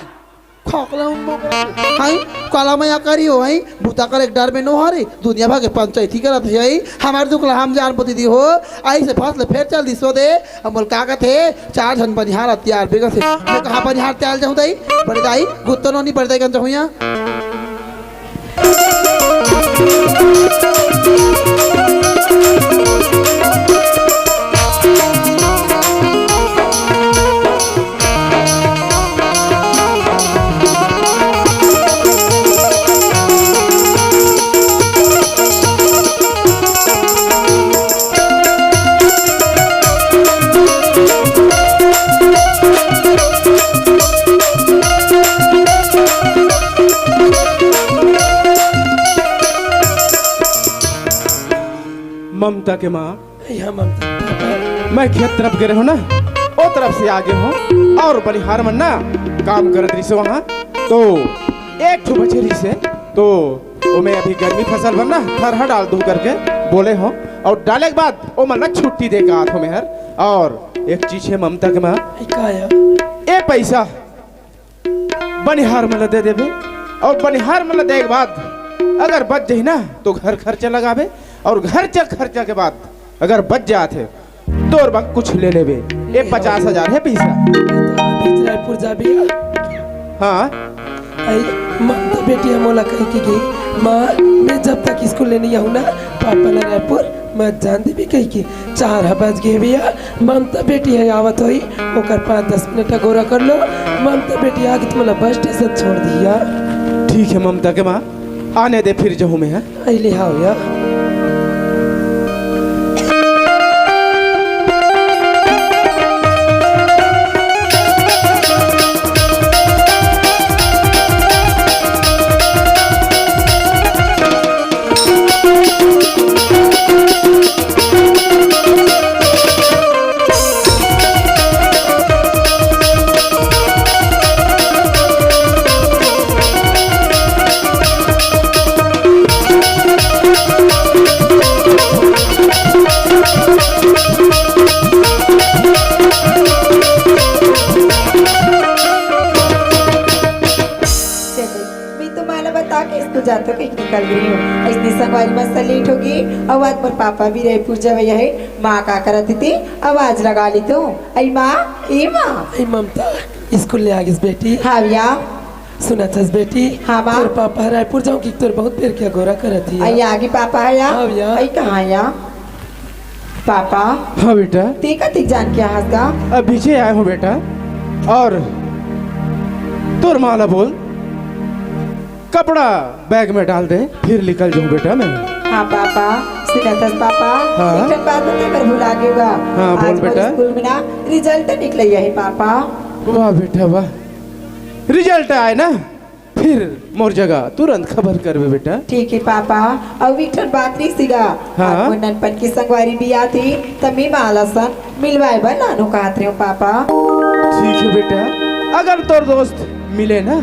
खोखला हूँ, बोकरा। हाय, काला मया करी हो, हाय, बूता करे के डर में नो हरे, दुनिया भर के पंचायती करत हे, हाय, हमार दुख ला हम जान बती दी हो, आई से फंस ले फेर चल दिसो दे, अब मोल का कथे, चार झन बनिहार तैयार बेगा से, मैं कहाँ बनिहार तैयार जाऊँ दाई, बड़े दाई, गुत्तो नोनी बड़े दाई गंज हुई। ममता के माँ, भैया ममता। मैं खेत तरफ गे रहे हो ना, ओ तरफ से आगे हो और बनिहार मन ना काम करत रहिस वहाँ, तो एक ठो बचे रहिस, तो ओमे अभी गर्मी फसल बर ना थरहा डाल दू करके बोले हो, और डाले के बाद ओमन ला छुट्टी दे के आत हो मेहर। और एक चीज है ममता के माँ, ए का है? ए पैसा बनिहार मन ल दे देबे, और बनिहार मन ल दे के बाद अगर बच जाही ना, तो घर खर्चा लगाबे, और घर च-, खर्चा के बाद अगर बच जात हे, तोर बर कुछ ले लेबे। ये पचास हजार है पैसा। बीच रायपुर जाबे। हाँ। आई, ममता बेटी ह मोला कही कि गे, माँ, मैं जब तक स्कूल ले नहीं आऊँ ना, पापा ला रायपुर मत जान देबे कही के। चार ह बज गे भैया, ममता बेटी ह आवत होही, ओकर पाँच दस मिनट अगोरा कर लो। ममता बेटी आगे त मोला बस स्टेशन छोड़ दिया। ठीक है ममता के माँ, आने दे, फिर जाहूँ मैं, हाँ? अइले हाव या। चले, मैं तो माला बता के स्कूल जातो कहीं निकल गई हूँ। ऐसने संगवारी मस्त लेट होगी। अउ आज मोर पापा भी रायपुर जावइया हे। माँ का करत थी, आवाज लगा ली तू। आई माँ, ए माँ। आई ममता, स्कूल ले आ गिस बेटी। हाँ भैया। सुनत हस बेटी? हाँ, माँ। तोर पापा ह रायपुर जाऊँ कि तोर बहुत बेर के अगोरा करत ही। आई आगे पापा है या? हाँ, भैया। आई कहाँ या? पापा। हाँ, बेटा। ते कतिक जान के आहस गा? अभी जे आए हूँ, बेटा। और तोर माँ ला बोल, कपड़ा बैग में डाल दे, फिर निकल जाऊँ, बेटा, मैं। हाँ, पापा। सुनत हस, पापा? हाँ। एक ठन बात बता, कर भुला गे गा। हाँ, बोल, आज मोर बेटा। स्कूल में ना रिजल्ट निकलइया हे, पापा। वाह, बेटा, वाह। रिजल्ट आए ना, फिर मोर जगह तुरंत खबर करबे बेटा। ठीक है पापा। अउ एक ठन बात रहिस गा, हाँ। आज मोर ननपन के संगवारी भी आथे, त मैं माला सन मिलवाए बर लानू कहत रहेंव पापा। ठीक है बेटा, अगर तोर दोस्त मिले ना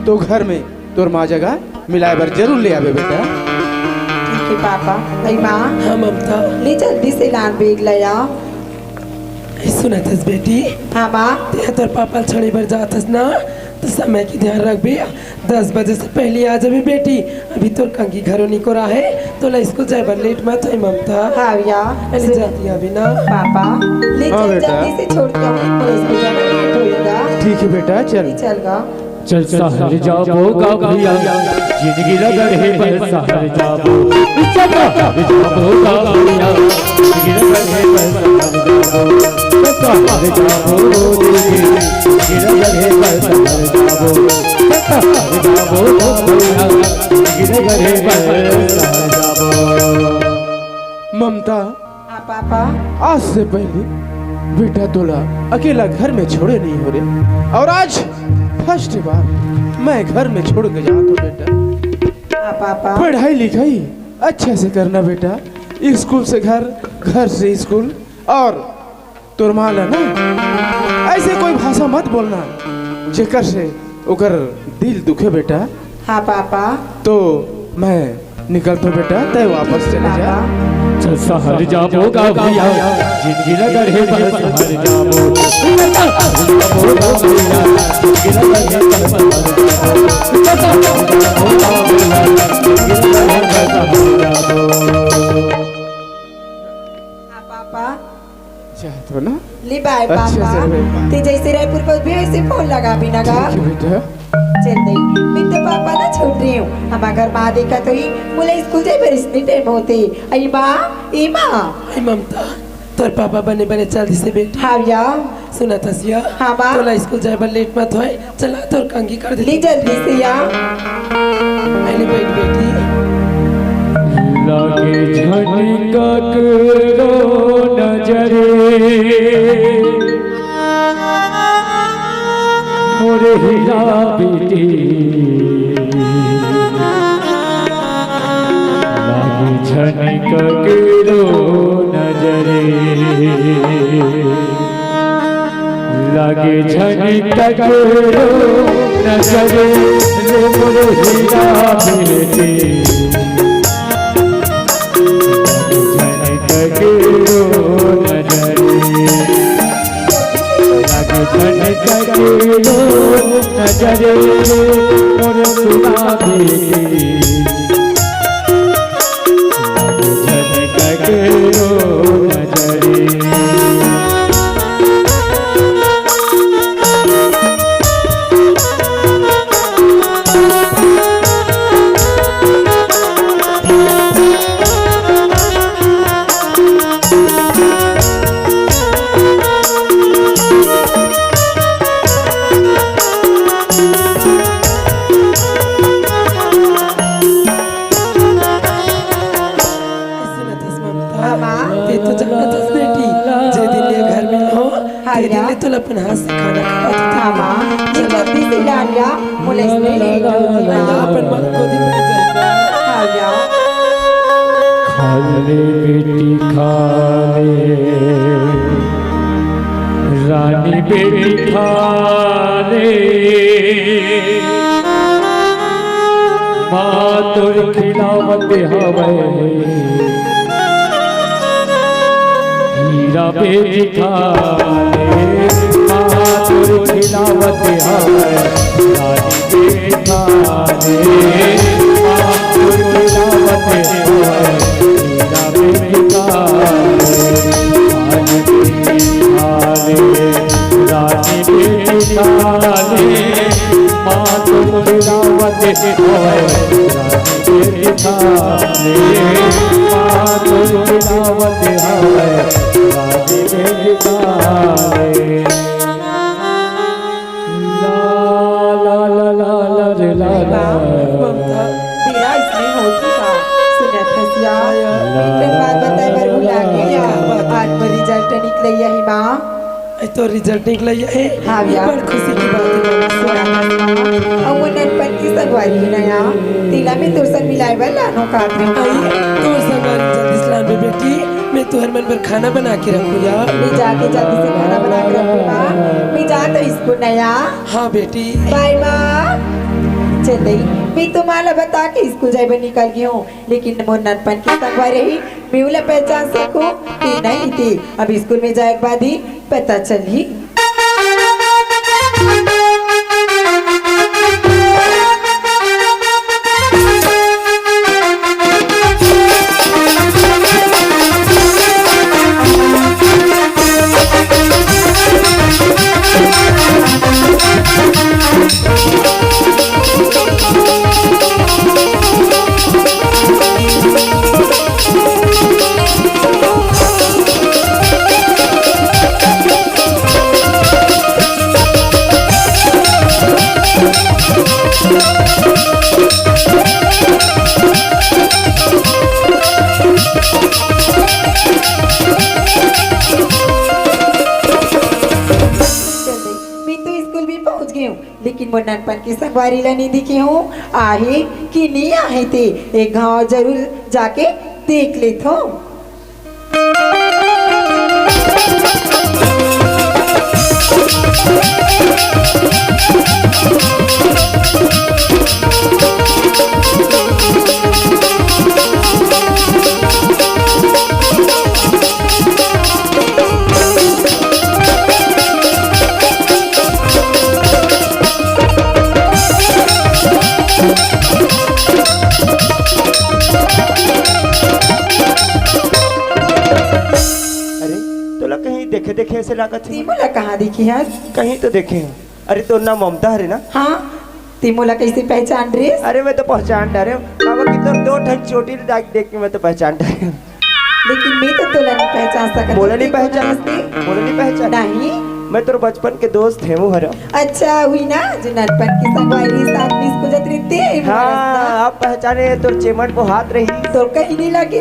तो घर में तोर माँ जगह मिलाए बर जरूर ले आबे बेटा। ठीक है पापा। अई माँ। हाँ ममता। ले जल्दी से लान बैग ले आ। ए, सुनत हस बेटी? हाँ, माँ। तें तोर पापा ल छोड़े बर जात हस ना, त समय के ध्यान रखबे। दस बजे से पहिली आ जाबे बेटी। अभी तोर कंघी घलो निकोरा हे, तोला स्कूल जाए बर लेट मत होय ममता। हाँ भैया। अरे जल्दी आबे ना। पापा, ले हाँ चल, बेटा। जल्दी से छोड़ के आओ, मोला स्कूल जाना लेट होही गा। ठीक है बेटा, चल। ले चल गा। चल सहर जाबो गा भैया, जिंदगी ल गढ़े बर सहर जाबो। चल सहर जाबो गा भैया, जिंदगी ल गढ़े बर सहर जाबो। चल सहर जाबो दीदी, जिंदगी ल गढ़े बर सहर जाबो। चल ममता, हाँ पापा। आज से पहले बेटा तोला अकेला घर में छोड़े नहीं हो रे, और आज फर्स्ट बार मैं घर में छोड़ के जात हूँ बेटा। हाँ पापा। पढ़ाई लिखाई अच्छा से करना बेटा, स्कूल से घर, घर से स्कूल, और तोर माँ ला ना ऐसे कोई भाषा मत बोलना जेकर से ओकर दिल दुखे बेटा। हाँ पापा। तो मैं निकलत हूँ बेटा, तय वापस चले जा। पापा। शहर जाबो गा भैया, जिंदगी ला गढ़े बर शहर जाबो। हाँ पापा। चाहत हो ना? ले बाय अच्छा, पापा। चल बाय। ते जैसे रायपुर पहुंचबे वैसे फोन लगाबे ना गा। ठीक है बेटा। चल दे, मैं तो पापा ना छोड़ रही हूँ। हमार घर माँ देखा तो ही, मोला स्कूल जाए बर इसने टाइम होते। आई माँ, ए माँ। आई ममता, तोर पापा बने बने चल दिसे बेटी। हाँ भैया। सुनत हस या? हाँ माँ। तोला स्कूल जाए बर लेट मत होए, चला तोर कंघी कर दे। ले जल्दी से या। पहले बैठ बेटी। लागे झन ककरो नजरे, मोर हीरा बेटी। लागे झन ककरो नजरे, लागे झन ककरो नजरे, रे मोर हीरा बेटी। लागे झन ककरो नजरे, लागे झन ककरो नजरे, मोर सुना बेटी। लागे झन ककरो नजरे। सुनत हस ममता? हाँ, माँ। ते तो जानत हस बेटी, जे दिन ले घर में हो, हाँ, ते दिन या। ले तोला अपन हाथ से खाना खवात होती। हाँ, माँ। ये जल्दी से ला लिया, मोला इसमें लेट होती ना। या अपन माँ को दिन में जाएगा। हाँ, या। खा ले बेटी, खा ले, रानी बेटी, खा ले। माँ तोर खिलावत हवय, हीरा बेटी खा ले। माँ तोर खिलावत हवय, रानी बेटी खा ले। माँ तोर खिलावत हवय, हीरा बेटी खा ले। रानी बेटी खा ले, माँ तोर खिलावत हवय, रानी बेटी खा ले, माँ तोर खिलावत हवय, रानी बेटी खा ले। ला, ला, ला, ला, ला, रे, ला, ला। ममता। बेरा इसने होती का? सुनत हस या? ला, एक ठन बात बताए बर भुला गे या। आज मोर रिजल्ट निकलइया हे माँ। आज तोर रिजल्ट निकलइया हे? हाँ भैया। बड़ खुशी की बात हे। सुनत हस माँ। अउ वो ननपन की संगवारी हे ना या। तेला मैं तोर संग मिलाए बर लानों कात रहे। आई, तोर संगवारी जल्दी से लान बे बेटी। मैं तुहर मन बर खाना बना के रखूँ या। मैं जाके जल्दी से खाना बना के रखूँ माँ। मैं जात हूँ स्कूल ना या। हाँ बेटी। बाय माँ। चल दई, मैं तो माँ ला बता के स्कूल जाए बर निकल गे हूँ, लेकिन मोर ननपन के संगवारी रही, मैं ओला पहचान सकूँ कि नहीं थी। अब स्कूल में जाए के बाद ही पता चलही। चल दे, मैं तो स्कूल भी पहुंच गई हूँ, लेकिन मोर ननपन के संगवारी ला नहीं दिखे हूँ। आहे कि नहीं आहे ते, एक घाव जरूर जाके देख लेत हूँ। अरे, तोला कहीं देखे देखे ऐसे लागत हे। ते मोला कहाँ देखे हस? कहीं तो देखे हस। अरे, तोर नाम ममता हरे ना? हाँ, ते मोला कैसे पहचान रे? अरे, मैं तो पहचान डारे हूँ। काबर कि तोर दो ठन चोटी ला देख के मैं तो पहचान डारे हूँ। लेकिन मैं तो तोला नहीं पहचान सकत। मोला नहीं पहचान। मोला नहीं पहचान। नहीं। मैं तोर बचपन के दोस्त हे, वो हरा। अच्छा, हुई ना, जो ननपन के संगवारी साथ में स्कूल जात रहिते। हाँ, अब पहचाने, तोर चेमट वो हाथ रही। तोर कहीं नहीं लगे।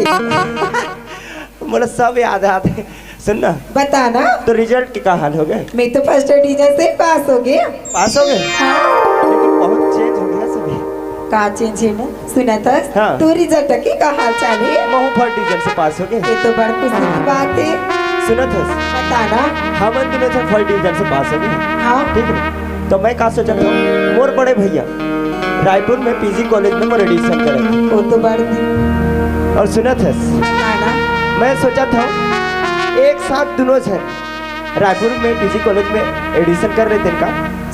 मोला सब याद आथे। सुन ना। बता ना। तो रिजल्ट के का हाल हो गए? मैं तो फर्स्ट डिवीजन से पास हो गया। पास हो गए? हाँ। लेकिन बहुत चेंज हो गया सभी। का चेंज हे मुँह? सुनत हस? हाँ। तो रिजल्ट के का हाल चाल हे? महू फर्स्ट डिवीजन से पास हो गए। ये तो बड़ खुशी की बात हे। सुनत हस? बता ना। हमन दोनों झन फर्स्ट डिवीजन से पास हो गए। हाँ। ठीक है। तो मैं का सोचत हूँ, मोर बड़े भैया रायपुर में पीजी कॉलेज में मोर एडमिशन करे। वो तो बढ़ दी। और सुनत हस, ना, ना। मैं सोचत हूँ, एक साथ दोनों झन रायपुर में पीजी कॉलेज में एडमिशन कर लेते का?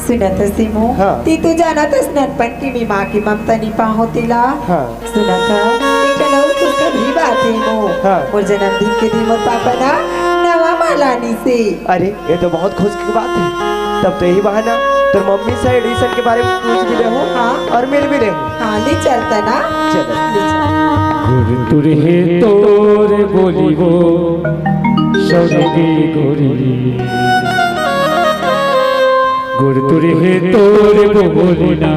सुनत हस सीमू, हाँ। ती तो जानत हस ननपन की मी माँ की ममता नहीं पाहो तिला। हाँ। सुनत हस, एक ठन अउ खुशखबरी बात हे मो। हाँ। मोर जन्मदिन के दिन मोर पापा ना नवा माला लानिस हे। अरे, ये तो बहुत खुश की बात है। तब तो यही बहाना तोर मम्मी से एडमिशन के बारे में पूछ भी लेहूँ हाँ। और मिल भी लेहूँ। हाँ, ले चलता ना। चलो। ले चल। गुरतुर हे तोर बोली वो सौरगी गोरी। गुरतुर हे तोर बोली ना।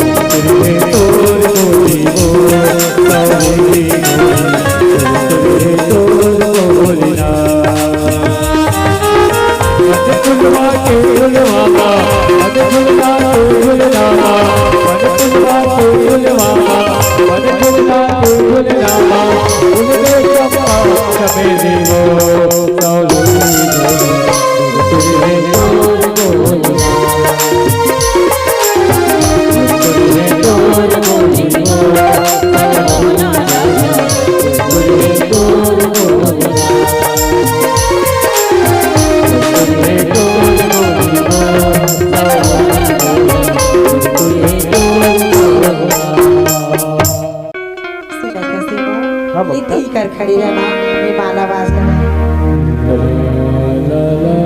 गुरतुर हे तोर बोली वो सौरगी गोरी। गुरतुर हे तोर बोली ना। अज फुलवा के फुलवा मा, अज फुलवा के फुलवा मा, अज फुलवा के फुलवा मा, अज फुलवा के फुलवा मा, फूल दे चंपा चमेली वो, सौरगी गोरी, गुरतुर हे तोर बोली। सुनत हस सीमू, हाँ, ममता। इतनी कर खड़ी रहना, मैं माला बाज लगा।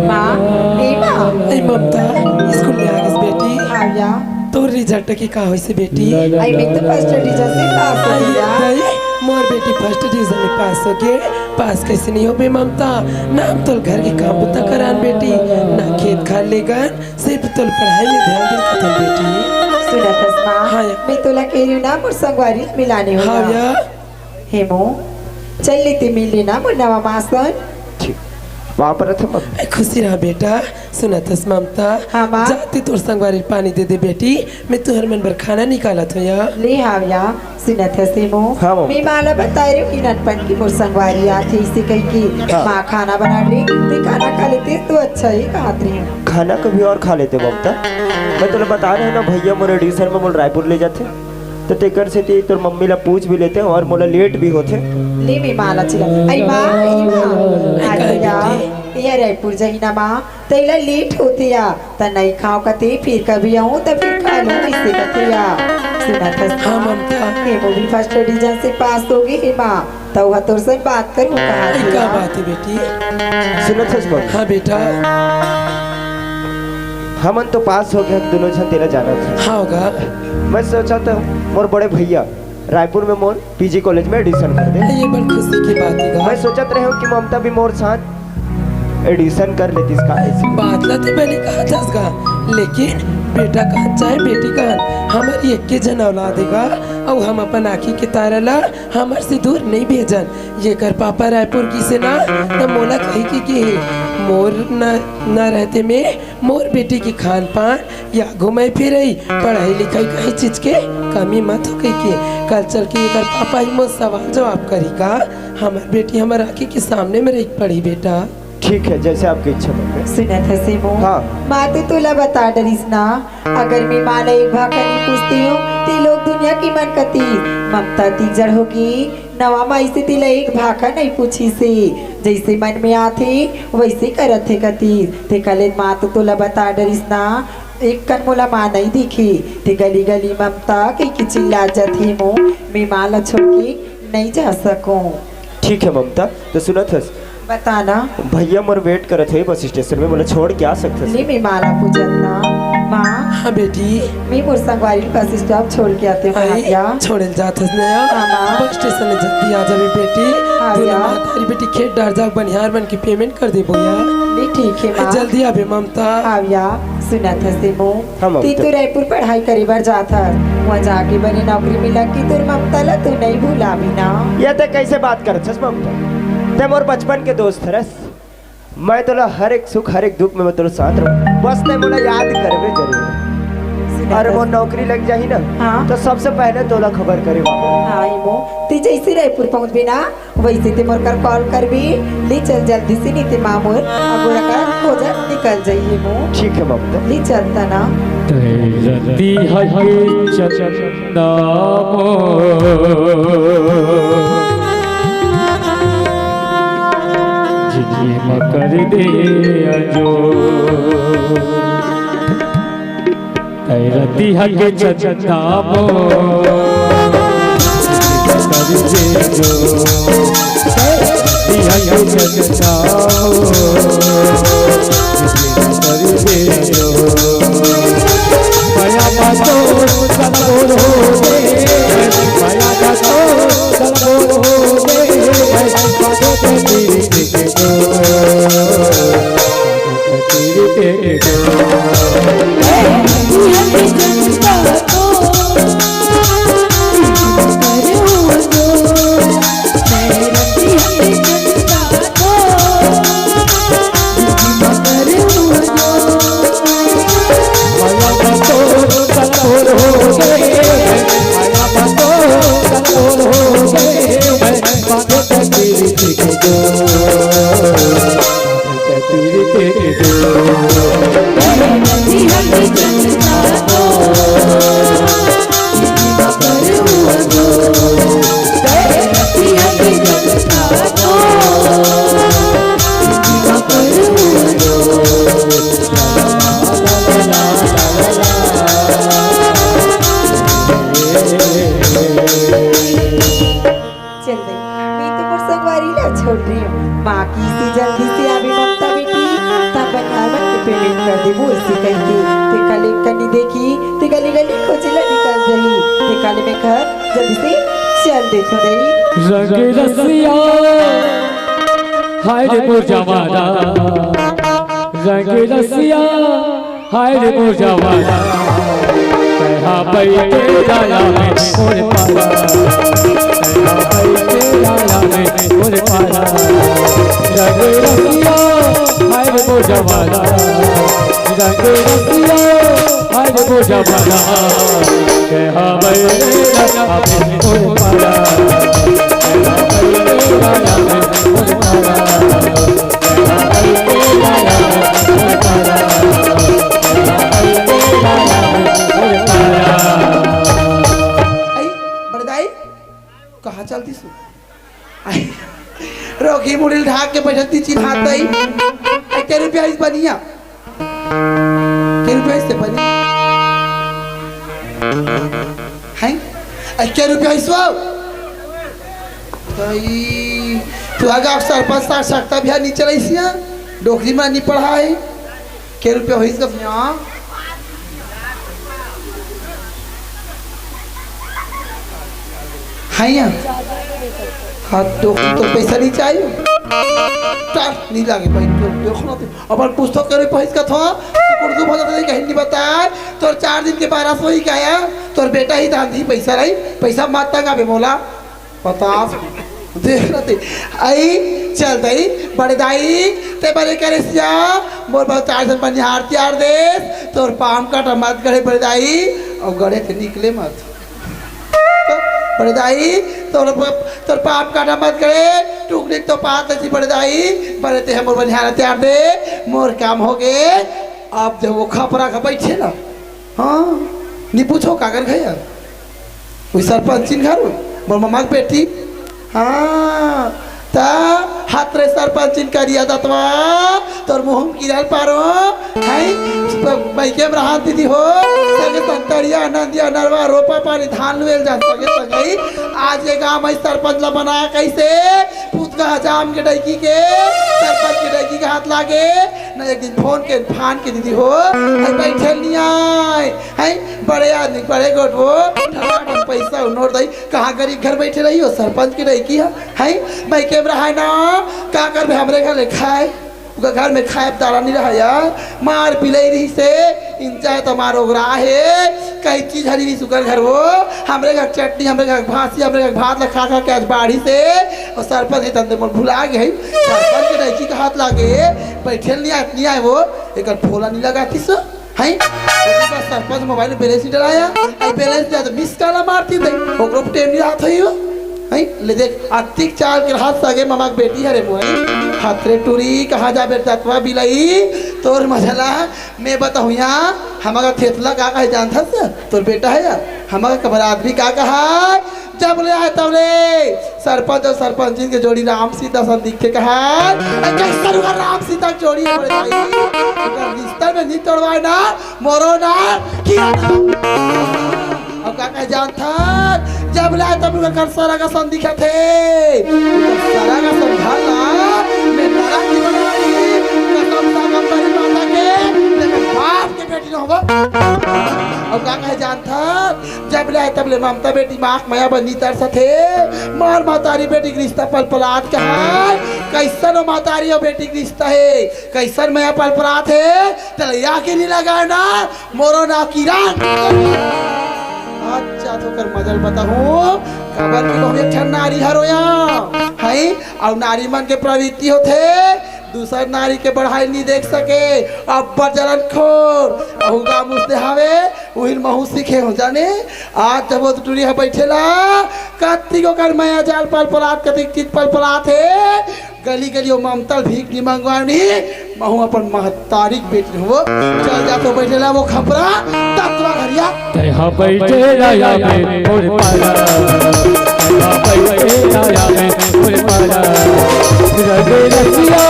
माँ, ए माँ। ए ममता, स्कूल में आ गइस बेटी। हाँ या। तोर रिजल्ट के का होइस बेटी? आई, मैं तो फर्स्ट डिवीजन से पास हो गया। दाई, मोर बेटी फर्स्ट डिवीजन में पास हो गए। पास कैसे नहीं हो बे ममता? ना हम तोर घर के काम बुता करान बेटी, ना खेत खार लेगन, सिर्फ तोर पढ़ाई में ध्यान दे कथन बेटी। सुनत हस माँ, हाँ या। मैं तोला कह रही हूँ ना, मोर संगवारी मिलाने हो हाँ ना। या। हेमू, चल लेते मिल लेना मोर नवा माँ सन। ठीक। वहाँ पर रथे मम्मी। ए, खुशी रहा बेटा। सुनत हस ममता, हाँ, माँ। जाते तोर संगवारी पानी दे दे बेटी, मैं तुहर मन बर खाना निकालत हो या। ले हाव या, सुनत हस हेमू। हाँ, ममता। मैं माँ ला बताए रही हूँ कि ननपन की मोर संगवारी आथे, इसे कही कि हाँ। माँ खाना बना रही, मैं खाना खा लेते तो अच्छा ही कहत रही हूँ। खाना कभी और खा लेते ममता। मैं तोला बता रहे ना भैया मोर एडमिशन में मोर रायपुर ले जाते। तो तेकर सेती तोर मम्मी ला पूछ भी लेते हैं और मोला लेट भी होथे। ले बे माँ ला चिल्ला। आई माँ, आई माँ। अरे या, ये रायपुर जाही ना माँ, तैला लेट होथे या, त नहीं खाओ कते, फिर कभी आऊँ त फिर खा लूँ, इसे कथे या। सुनत हस हाँ, माँ? ममता। हेमू भी फर्स्ट डिवीजन से पास हो गई हे माँ, त वह तोर से बात करूँ कहा ए, का बात है बेटी? सुनत हस मम्मी? हाँ बेटा। हमन तो पास हो गए, हम दोनों झन तेला जानत हस। हाँ होगा। मैं सोचा था मोर बड़े भैया रायपुर में मोर पीजी कॉलेज में एडमिशन कर दे। ये बड़ खुशी की बात है गा। मैं सोचत रहे हूँ कि ममता भी मोर साथ एडमिशन कर लेती इसका। बात ला ते बने कहा था इसका, लेकिन बेटा कहन चाहे बेटी कहन, हमर एके झन औलाद हे गा, अउ हम अपन आँखी के तारा ला हमर से दूर नइ भेजन। येकर पापा रायपुर गिसे ना, त मोला कहि के गे हे, मोर न, न रहते में मोर बेटी के खान पान या घुमई फिरई, पढ़ई लिखई कहीं चीज के कमी मत हो कहि के। कल चल के येकर पापा ही मोर सवाल जवाब करी का? हमर बेटी हमर आँखी के सामने में रहि के पढ़ी बेटा। ठीक है, जैसे आपकी इच्छा मम्मी। सुनत हस ए मो? हाँ। माँ तो तोला बता डरिस ना, अगर मैं माँ ला एक भाखा नइ पूछतेंव, ते लोग दुनिया के मन कतिस ममता तीजड़ होगी। नवा माँ अइसे तेला एक भाखा नइ पूछिस हे, जइसे मन में आथे वइसे करत हे कतिस। तेकर ले माँ तो तोला बता डरिस ना, एक कन मोला माँ नइ दिखे, ते गली गली ममता कहिके चिल्ला जाथे मो, मैं माँ ला छोड़ के नइ जा सकंव। ठीक है ममता, त सुनत हस? बता ना। भैया मोर wait करत हे बस स्टेशन में, मोला छोड़ के आ सकत हस? ले मैं माँ ला पूछत ना। माँ। हाँ बेटी। मैं मोर संगवारी ल बस स्टॉप छोड़ के आतेंव आई, भैया। छोड़े ल जात हस ना? हाँ माँ। बस स्टेशन ले जल्दी आ जाबे बेटी। हाँ तू ना भैया। महतारी बेटी खेत डहर जाके बनिहार बन के payment कर देबो यार। ले ठीक हे माँ। जल्दी आबे ममता। हाँ भैया, सुनत हस ए मो? हाँ, ममता। ते तो रायपुर पढ़ई करे बर जात हस, उहाँ जाके बने नौकरी मिलही कि तोर ममता ला तू नइ भुलाबे ना। ये ते कइसे बात करत हस ममता? ते मोर बचपन के दोस्त हरस। मैं तोला हर एक सुख, हर एक दुख में मैं तोला साथ रहूँ। बस ते मोला याद करबे जरूर। सुनत हस? अउ मोर नौकरी लग जाही ना, हाँ। त सबसे पहले तोला खबर करे वाला। हाँ, ए मो, ते जइसे रायपुर पहुँचबे ना, वइसे ते मोर कर call करबे, ले चल जल्दी से, नइ ते माँ मोर अगोरा कर खोजत निकल जाही ए मो। ठीक है ममता। ले चल तना। तैरती हके चंदा मो, जिनगी म कर दे अजो। तैरती हके चंदा मो, कर दे जो। तैरती हके चंदा मो, कर दे जो। माया बातो सलबोर हो गे, माया बातो सलबोर हो गे, बातो तेरी के जो। चल दई, मैं तो मोर संगवारी ला छोड़ रही हूँ। माँ की सी जल्दी से आवे ममता बेटी, तब बनिहार मन के payment कर देबो, अइसे कहिके। तेकर ले कनी देखी, ते गली गली खोजे ला निकल जाही। तेकर ले मैं घर जल्दी से चल देथों दई। रंग रसिया, हाय रे मोर जमाना, रंग रसिया, हाय रे मोर जवाना, तैं हा बइठे डाला में मोर पारा, तैं हा बइठे डाला में मोर पारा। रंग रसिया, हाय रे मोर जवाना, रंग रसिया, हाय रे मोर जवाना, तैं हा बइठे डाला में मोर पारा, तैं हा बइठे डाला में मोर पारा। आई, बड़े दाई, कहाँ चलती सु? आई, रोकी मुड़ी ढाक के बैठती चिन्हात दाई। आई, के रुपया इस बनिया? के रुपया इस बनिया? हैं? आई, के रुपया इस वो? दाई, तू आगा सरपंच सार सकता भी नहीं चलाइसिया, डोकरी में नहीं पढ़ा है। के रुपया होइस गा भैया? हाँ या? हाँ, तो, तो पैसा नहीं चाहिए। चल, नी लागे भाई, तोर, तोर खाना ते। अपन कुछ तो करे पहिस का था, कुर्दू भला तो कहीं नहीं बताए। तोर चार दिन के बारह सौ ही का आया, तोर बेटा ही दान दी पैसा नहीं, पैसा मत तंगा बे मोला। पता देख रहे थे। आई, चल दई, बड़े दाई, ते बड़े करे सिया, मोर बहुत चार सौ बनिहार तियार देस, तोर पाम काटा मत गड़े बड़े दाई, और गड़े ते निकले मत। बड़े दाई, तोर प-, तोर पाप काटा मत करे, टुकड़ी तो पात थी बड़े दाई, बड़े ते हमर बनिहार त्यार दे, मोर काम हो गे। अब जब वो खपरा का बैठे ना, हाँ, नी पूछो काकर घर यार, वही सरपंचिन घर, मोर ममा के बेटी, हाँ, ता हाथ रे सरपंचिन करिया दतवा, तोर मुंह में कीड़ा पारो, हैं? प-, बइके में रहा दीदी हो, संगे संतरिया, नंदिया, नरवा, रोपा पानी, धान लुएल जा, संगे संगई। आज ये गांव में सरपंच ला बना कैसे? पूत का हजाम के डैकी के, सरपंच के डैकी के हाथ लागे, न एक दिन फोन के, फान के दीदी हो, हैं, बैठे नहीं आए, हैं? बड़े आदमी, बड़े गोट वो, ठटाठन पैसा नोट दई, कहाँ गरीब घर बैठे रही हो, सरपंच के डैकी है, हैं? बइके में रहा ना, का करबे हमरे घर ले खाए? ओकर घर में खाए दारा नहीं रहा यार, मार पिलई रही से, इंचा तो मार ओगरा है, कई चीज हरी रही सुकर घर वो, हमरे घर चटनी, हमरे घर भासी, हमरे घर भात ला खा खा के आज बाढ़ी से, और सरपंच ही तंदे मोर भुला गए, सरपंच के डैकी के हाथ लागे, बैठे नहीं आए, नहीं आए वो, एक फोला नहीं लगा थी सो, हैं? ओकर बाद सरपंच मोबाइल में बैलेंस नहीं डलाया, आई बैलेंस दिया तो मिस कॉल मारती दे, ओकरो पे टेम नहीं हाथ होई हो। हैं? ले देख, अतिक चाल के हाथ सगे ममा के बेटी हरे मोए। हाथ रे टूरी, कहाँ जा बेटा तवा बिलाई, तोर मझला, मैं बताऊँ यहाँ, हमारा थेथला का कहे जानत हस? तोर बेटा है यार, हमारा कबर आदमी का कहा, जब ले आए तब ले, सरपंच और सरपंचिन के जोड़ी राम सीता सन दिखे कहा, ए, कैसन हुआ राम सीता के जोड़ी है बड़े भाई? अगर रिश्ता में नहीं तोड़वाए ना, मोरो ना, किया ना। अब का कहे जानथन, जब ले आए तब ले कर सारा का सन दिखा थे। सारा का सन भाला, मैं नारा की बनाई, कसम सागम बड़ी माता के, लेकिन बाप के बेटी न होबो। अब का कहे जानथन, जब ले आए तब ले ममता बेटी माँ के मया बर नी तरसत हे। मार महतारी बेटी के रिश्ता पलपलात कहाय। कैसन हो महतारी और बेटी के रिश्ता हे, कैसन मया पलपलात हे। तेला या के नी लगाए ना, मोरो नाव किरण। अच्छा, तो कर मजल बताहूँ, काबर कि बहुत एक ठन नारी हरो या, हैं? और नारी मन के प्रवृत्ति होथे, दूसर नारी के बढ़ाई नहीं देख सके, अब्बड़ जलनखोर, अहू गाँव मुसते हावे, उहिन महू सीखे हो जाने। आज जब वो टूरी ह बैठेला, कत्ती को कर मया जाल पलपलात, कत्ती चीज पलपलात हे, गली गली वो ममता ल भीख नहीं मंगवानी, महू अपन महतारी के बेटी हो, चल जा तो बैठेला वो खपरा, ततवा घरिया। तैहा बैठे राया में मोर पारा, तैहा बैठे राया में मोर पारा। रंगे रसिया,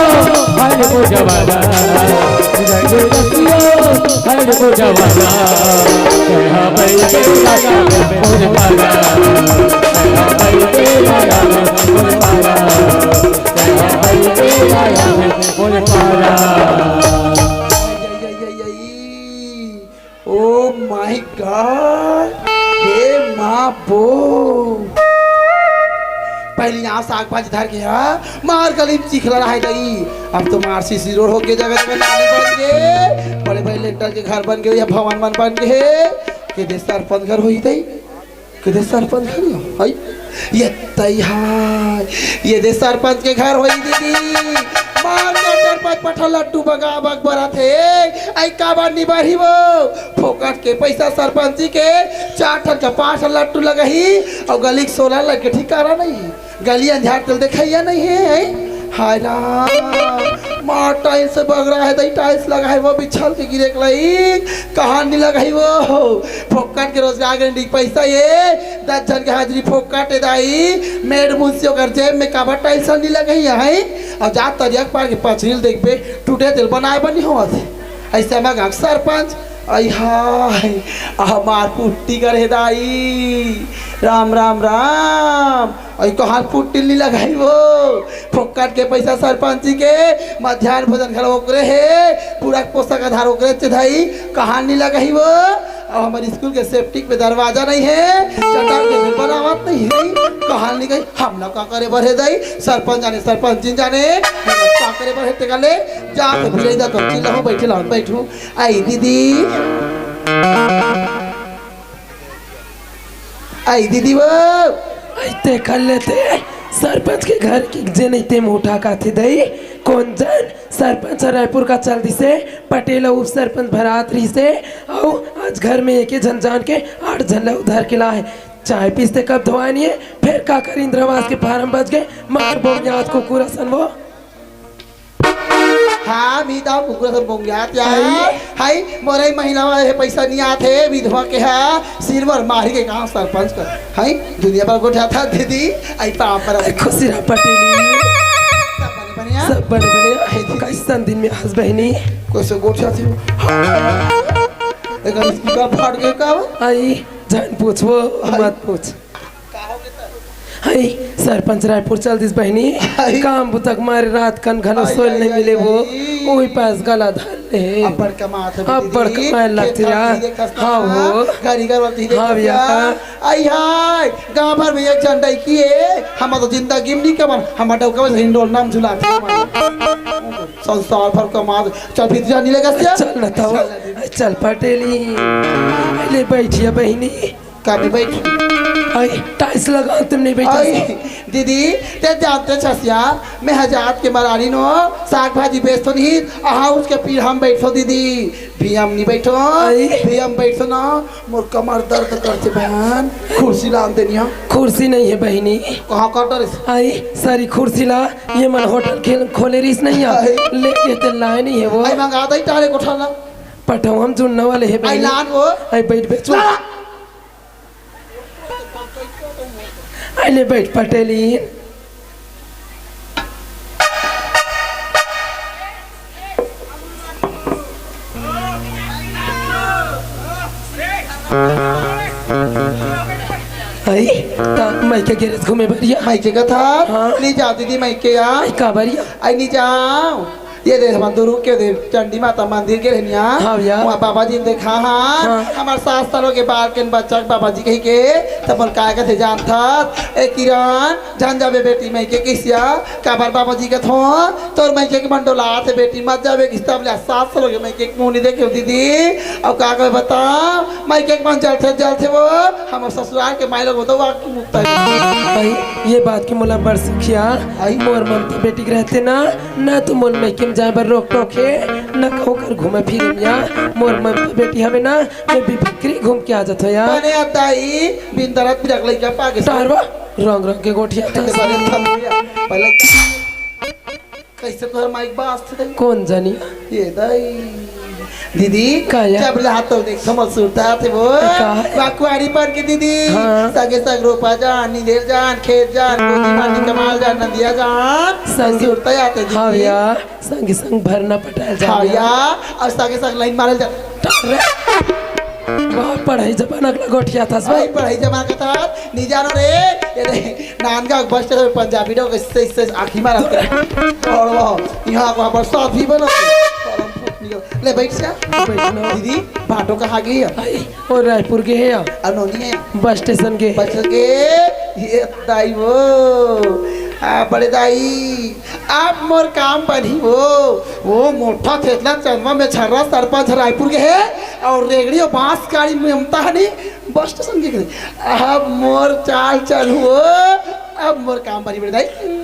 हाय मोर जवाना, रंगे रसिया, हाय मोर जवाना। तैहा बैठे राया में मोर पारा, तैहा बैठे राया में मोर पारा, तैहा बैठे राया में मोर पारा। ओ माय गॉड, हे माँ बो। पहले यहाँ साग भाजी धर के, हाँ, मार गली में चिखला रहा दई। अब तो मार सीसी रोड होके जगह जगह नाली बन गए, बड़े बड़े लेंटर के घर बन गए या भवन मन बन गए। के दे सरपंच घर होई दई, के दे सरपंच घर होई। ये तई हाय, ये दे सरपंच के घर होई दीदी। मार के सरपंच पठा लड्डू बगा बग बरा थे। आई काबर नी बढ़ी वो? फोकट के पैसा सरपंची के, चार ठन का पाँच ठन लट्टू लगही, और गली के सोलह लग के ठिकाना नहीं, गली अंधियार तेल देखैया नहीं है, हैं? हाय राम, मार टाइल्स से बगरा है, दई टाइल्स लगा है, वो बिछल के गिरे के लाई, कहाँ नहीं लगही वो? फोकट के रोजगार गारंटी के पैसा ये, दस जन के हाजिरी फोकट है दाई, मेड मुंशी ओकर जेब में काबर टाइल्स नहीं लगही है, और जा तरिया के पार के पचरील देख पे, टूटे तेल बनाए बनी होवत है। ऐसे में गाँव सरपंच, आई हाय, हमार पुट्टी करे दाई, राम राम राम। आई कहाँ पुट्टी नी लगाई वो, फोकट के पैसा सरपंची के, मध्यान्ह भोजन घर ओकरे हे, पूरा पोषक आधार ओकरे चे दाई, कहाँ नी लगाई वो। अब हमर स्कूल के सेप्टिक में दरवाजा नहीं है, चटाक के भी बनावत नहीं है। कहाँ नहीं गई, हम लोग का करे बर हे दाई? सरपंच जाने, सरपंच जी जाने, हम लोग का करे बर हे? तेका ले, जा तो भुलई दा तो चिल्ला हो, बैठे लाओ, बैठू। आई दीदी, आई दीदी वो। अइते कर लेते, सरपंच के घर के जे नहीं ते मोटा काथे दई, कौन जान सरपंच रायपुर का चल दिसे, पटेल अउ उप सरपंच भरात रहिसे, अउ आज घर में एके झन जान के आठ झन ला उधार के लाए। चाय पीसते कब धोआ नहीं है, फिर का कर इंद्रावास के फार्म बच गए, मार बोंगियात कुकुर असन वो। हाँ, मी दाव कुकुर असन बोंगियात या। हाय। हाय, मोरे महिला वाले हे पैसा नहीं आते, विधवा के हा, सिल्वर मारी के गांव सरपंच कर। हाय, दुनिया भर गोठा था दीदी, आई पाँव पर। आई खुशी रहा पटेली। सब बने बढ़िया? सब बने बढ़िया। आई दीदी। कैसन दिन में आज बहिनी? कैसे गोठा थी? एक इसकी का फाट गए का? आई, जान पूछ वो, आई। मत पूछ। हाय, सरपंच रायपुर चल दिस बहिनी। हाय। काम बुतक मारे रात कन घलो हाय, सोल हाय, नहीं हाय, मिले वो। हाय। ओही पास गला धर ले। अब्बड़ कमात हे अब्बड़ दीदी। कमाए लगथे खेत यार। खार भी देखस ना। हाँ वो। घरी घर वाली देखस हाँ भैया। ना। आई हाय, गांव भर में एक झन डौकी हे। हम तो जिंदगी में नहीं कमन। हम डौका बस हिंडोल नाम झुलाथे। संसार भर कमात। चल फिर जानी लगा से। चल न तो। चल ना दीदी। चल पटेली। ले बैठिया बहिनी। का में बैठ। आई, टाइल्स लगा, तुम नहीं बैठा आई, से। दीदी, ते जानते छसिया, मैं हजात के मरारी नो, साग भाजी बेचतो नहीं, अहा उसके पीढ़ा में बैठो दीदी, भीम नहीं बैठो, आई। भीम बैठो ना, मोर कमर दर्द करते बहन, कुर्सी लान देनी हो। कुर्सी नहीं है बहिनी। कहाँ कर डरिस? आई, सारी कुर्सी ला, ये मन होटल खेल, खोले रिस नहीं है, आई। लेके ते लाए नहीं है वो। आई, मंगा दई तारे कोठा ला। पटवा हम जुड़ने वाले है आई बहिनी। लान वो। आई, बैठ, बैठ। ला। आइले बैठ पटेलीन। आई, त माइके गेरेज घूमे बरिया। माइके कथा? हाँ। नहीं जाओ दीदी माइके या। आई, का बरिया? आई, नहीं जाओ। ये दे, हमन दुरुग के दे, चंडी माता मंदिर के रहनिया। हाँ भैया। वहाँ बाबा जी ने देखा, हाँ। हाँ। हमार सात सालों के बाल के बच्चा के बाबा जी कही के, तब बोल काय कथे जानथस, ए किरण, जान जाबे बेटी माइके किसिया, काबर बाबा जी कथो, तोर माइके के मन डोलाथे बेटी, मत जाबे किस तब ले सात सालों के माइके के मुंह नहीं देखे दीदी, अब का कहे बता, माइके के मन जलथे, जलथे वो, हमर ससुराल के माई लोग होता वो आके मुक्ता है। भाई, ये बात के मोला बड़ सुखिया, आई। मोर ममता बेटी के रहते ना, ना तो मोर मायके में जाए बर रोक टोक हे, ना कहूँ कर घूमे फिरे मिया। मोर ममता बेटी हवे ना, मैं बेफिक्री घूम के आ जात हो यार। बने अब दाई, बिन दरद बिरक लइका पागे। तारवा, रंग रंग के गोठिया था। बने थम गया। पहले कैसे तोहर माइक बास थे? कौन जानिया? ये दाई। दीदी, का या? जब ले हाथ तो देख, समझ सुरता थे वो। का है? बकुआरी बन के दीदी, हाँ। सगे सग रोपा जान, निंदेर जान, खेत जान, गोदी माटी कमाल जान, नदिया जान, संग सुरता आते दीदी। हाँ भैया, संग संग भरना पटाल जान हाँ भैया। भैया, और सगे सग लाइन मारल जान। वाह, पढ़ाई जमाना का गोठिया था भाई, भाई। पढ़ाई जमाना का था, नहीं जानो रे, ये रे, नांदगांव बस स्टैंड में पंजाबी डॉग इससे, इससे आँखी मारा थे। और वो, यहाँ वहाँ पर साथ भी बना थे। और हम फुट निकल। ले बैठ जा। बैठ ना। दीदी, भाटो कहाँ गई है? आई, वो रायपुर के है या? अनोनी है। बस स्टेशन के। बस के, ये दाई वो। आ, बड़े दाई, अब मोर काम बनी वो। वो मोटा थेतला चंदवा में छर्रा सरपंच रायपुर के है और रेगड़ी और बांस गाड़ी में ममता हनी बस स्टेशन के करे। अब मोर चाल चल हो, अब मोर काम बनी बड़े दाई।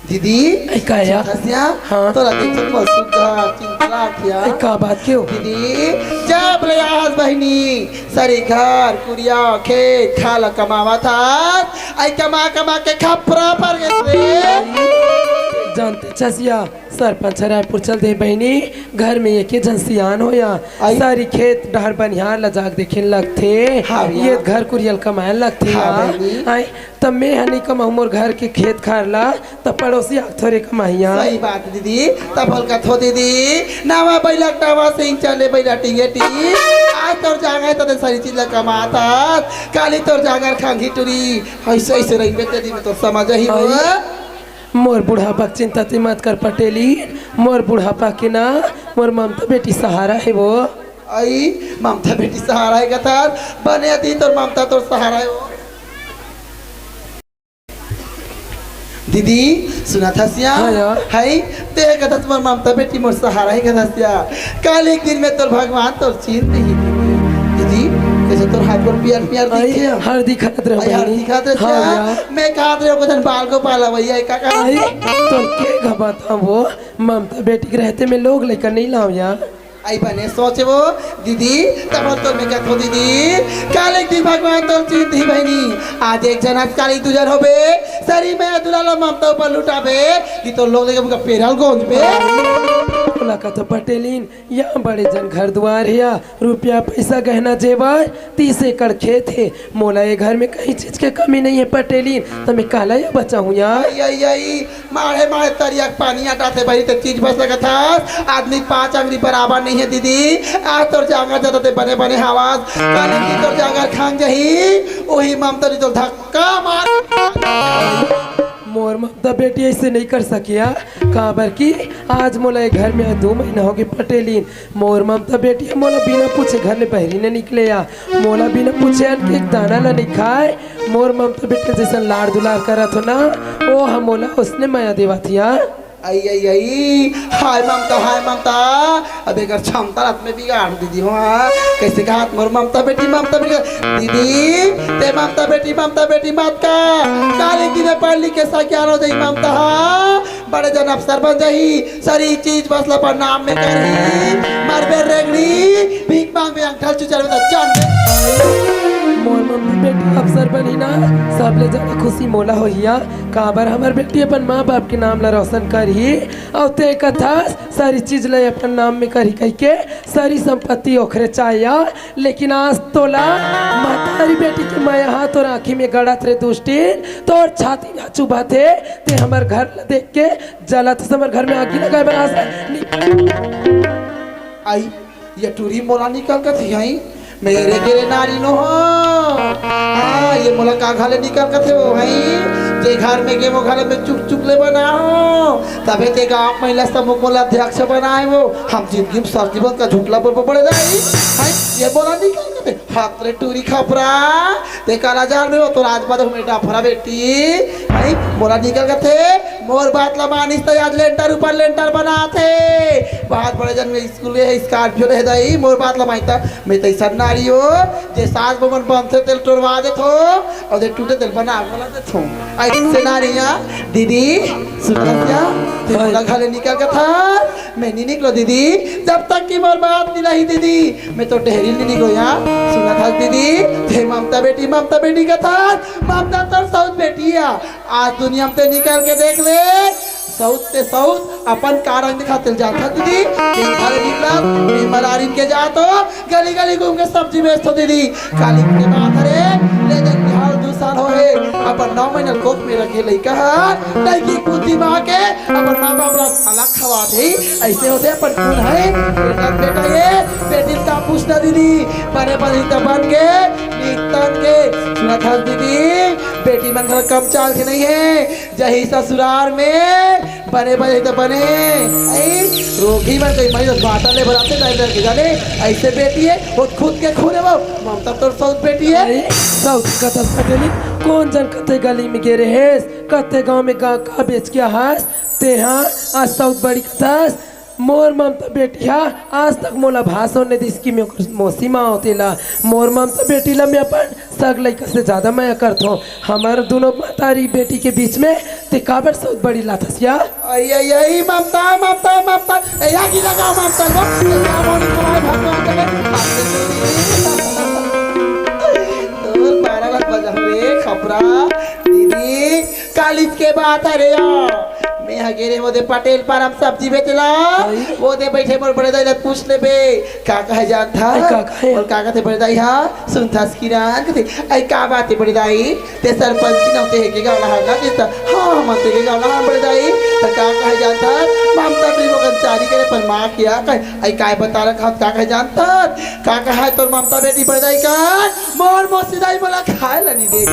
दीदी, ऐ का या? सुखसिया, हाँ। तोरा देख सकत बा सुग्घर, चिंतला किया। ऐ का बात क्यों? दीदी, जब ले आज बहिनी, सरी घर, कुरिया, खेत, खाला कमावा था, ऐ कमा कमा के खपरा पर गए रे। जानते छसिया, सरपंच रायपुर चल दे बहिनी, घर में एके झन सियान होया। आई। सारी खेत डहर बनिहार ला जाग देखे लगथे। हाँ भैया। ये घर कुरियल कमाए लगथे हाँ या। बहिनी। आई, तब मैं ह नहीं कमाऊँ मोर घर के खेत खार ला, तब पड़ोसी आग थोरे कमाइया। सही बात दीदी, तब बोल कथो दीदी, नावा बैला टावा से चले बैला टिंगे टी। आज तोर जांगर त सारी चीज ला कमाता, काली तोर जांगर खांगी टुरी, ऐसे ऐसे रही बेटे दी में तो समझ ही आई। हुआ। मोर बुढ़ापा के चिंता ते मत कर पटेली, मोर बुढ़ापा के ना, मोर ममता बेटी सहारा है वो। अई, ममता बेटी सहारा हे कथस, बने अदी तोर ममता तोर सहारा हे वो। दीदी, सुनत हस या? हाँ यार। हई, तें कथस मोर ममता बेटी मोर सहारा हे कथस या। काल एक दिन में तोर भगवान तोर चीन्ह दिही दीदी। दीदी, कइसे तोर हाथ गोड़ पियर पियर अई, दिखे? हरदी खात रहे अई, हरदी बहिनी। खात रहे हाँ या। यार। मैं खात रहे हो, कुछ बाल को पाला भैया, का कहा? अई, तोर के घबरात हवो? ममता बेटी के रहते में लोग लइका नइ लाव या। अई बने सोचे वो दीदी, तब तोर में कथों दीदी, काल एक दिन भगवान तोर चीन्ह दिही बहिनी, आज एक झन अस काली दू झन होबे, सरी मया दुलार ल ममता ऊपर लुटाबे, कि तोर लोग लइका मुका पेरल गोंजबे। ओला कथों पटेलिन, या बड़े जन घर दुवार हे या, रुपया पइसा गहना जेवर, तीस एकड़ खेत हे, मोला ए घर में कहीं चीज के कमी नइ हे पटेलिन, त मैं काला या बचाहूँ या? अई, अई, अई, माढ़े माढ़े तरिया के पानी अटाथे बहिनी, तें चीज बस सकत हस। आदमी के पांच अंगरी बराबर नइ हे दीदी। आज तोर जांगर जादा तें बने बने हवस, काली दिन तोर जांगर खांग जाही, ओही ममता दी तोर धक्का मार। मोर ममता बेटी अइसे नइ कर सके या, काबर कि आज मोला ए घर में दू महीना होगे पटेलिन। मोर ममता बेटी ह मोला बिना पूछे घर ले बहरी नइ निकले या। मोला बिना पूछे अन्न के एक दाना ल नइ खाय। मोर ममता बेटी जइसन लाड़ दुलार करत हों ना, ओ ह मोला ओसने मया देवत हे या। अई, अई, अई, हाय ममता, हाय ममता, अब एकर क्षमता रात में बिगाड़ दीदी हो, हाँ। कइसे कहात मोर ममता बेटी, ममता बेटी, दीदी, तें ममता बेटी, ममता बेटी मत कह। काली दिन पढ़ लिख के सगियान हो जाही ममता, हाँ। बड़े जन अफसर बन जाही, सरी चीज बस ल अपन नाम में करही, मरबे रेंगड़ी, भीख मांगबे अंगठा ल चुचरबे त जानबे। मोर मम्मी बेटी अफसर बनही ना, सबले ज्यादा खुशी मोला होही या, काबर हमर बेटी अपन माँ बाप के नाम ल रोशन करही, अउ तें कथस सरी चीज ल अपन नाम में करही कहिके, सरी संपत्ति ओखरे चाहे या, लेकिन आज तोला महतारी बेटी के मया हा तोर आँखी में गड़त रे दुष्टिन, तोर छाती में चुभत हे, तें हमर घर ल देख के जलत हस, हमर घर में आगी लगाए बर आस। अई, ये टूरी मोला निकल कथे हई, मेरे गेरे नारी नो हो। हाँ, ये मोला का घले निकल कथे वो हई, जे घर में गे वो घर में चुक चुक ले बनाओ, तभे ते गाँव महिला समूह मोला अध्यक्ष बनाए वो। हम जिंदगी में सच जीवन का झूठला बोल पड़े जाई। हई, ये मोला निकल कथे, हाथ रे टूरी खपरा, ते काला जान में वो तो राजपद में डाफरा बेटी। हई, मोला निकल कथे, मोर बात ला मानिस त आज लेंटर ऊपर लेंटर बनाथे। बहुत बड़े जन में स्कूल हे, स्कॉर्पियो ले दई, मोर बात ला मानता। मैं तइसन नारी हो, जे सास बमन बनथे तेल टोरवा देथो, अउ जे टूटे तेल बना वाला देथो। अइसे नारी या, दीदी, सुनत या, ते मोला घले निकल कथा, मैं नी निकलो दीदी, जब तक कि मोर बात नी लही दीदी, मैं तो डेहरी नी निकलो या। सुनत हस दीदी, ते ममता बेटी, ममता बेटी कथा, ममता तोर सौत बेटी या। आज दुनिया में ते निकल के देख ले, सौत ते सौत अपन का रंग दिखाते जात हस दीदी। ते घर निकलत, ते मरारिन के जात हो, गली गली घूम के सब्जी बेचत हो दीदी। काली के बात हरे, ले देख बिहार दू साल होए, अपन नौ महीना कोख में रखे लइका ह, लइकी बुद्धि माँ के, अपन माँ बाप ला साला खवा दे, अइसे होथे अपन खून हे। बेटा, बेटा ये, बेटी का पूछना दीदी, बने बने त बन के, नितन के, सुनत हस दीदी, बेटी मन घर कम चाल के नइ हे, जही ससुरार में, बने बने त बने, अई, रोगी मन कहीं मरी बाटा ले बराते नहीं लगे जाने, अइसे बेटी हे, वो खुद के खून हे वो, ममता तोर सौत बेटी हे। अरे, सौत कथस पटेली, कोन जन कथे गली में गे रहेस, कथे गाँव में गा का बेच के हस, ते हा, आज सौत बड़ी कथस, मोर ममता बेटी हा, आज तक मोला भाषण नइ दिस कि मैं ओकर मौसी माँ हों तेला, मोर ममता बेटी ला मैं अपन सग लइका से ज्यादा मया करथों। हमर दुनों महतारी बेटी के बीच में ते काबर सौत बड़ी लाथस या? अई, अई, अई, ममता, ममता, ममता। ए, या की लगा ममता, ममता। ए, या मोरी कमाई भगवान के। तोर बारह लाख बजा रे, खपरा, दीदी, कालिज के बात हरे या। मैं ह गे रेहें ओदे पटेल पारा म सब्जी बेचला। अई। ओदे बइठे मोर बड़े दाई ला पूछ लेबे। का कहे जानथा? अई, का कहे? अउ का कथे बड़े दाई हा? सुनथस किरण कथे, "अई का बात हे बड़े दाई? ते सरपंच नव ते हे के गाँव ला हर ना?" कथे, "हाँ, हमन ते के गाँव ला हर बड़े दाई।" त का कहे जानथा? ममता बेटी मोकन चारी करे पर माँ किया कहे, "अई काय बता रखा, का कहे जानथा? का कहे तोर ममता बेटी बड़े दाई का? मोर मौसी दाई मोला खाए ला नी दे।"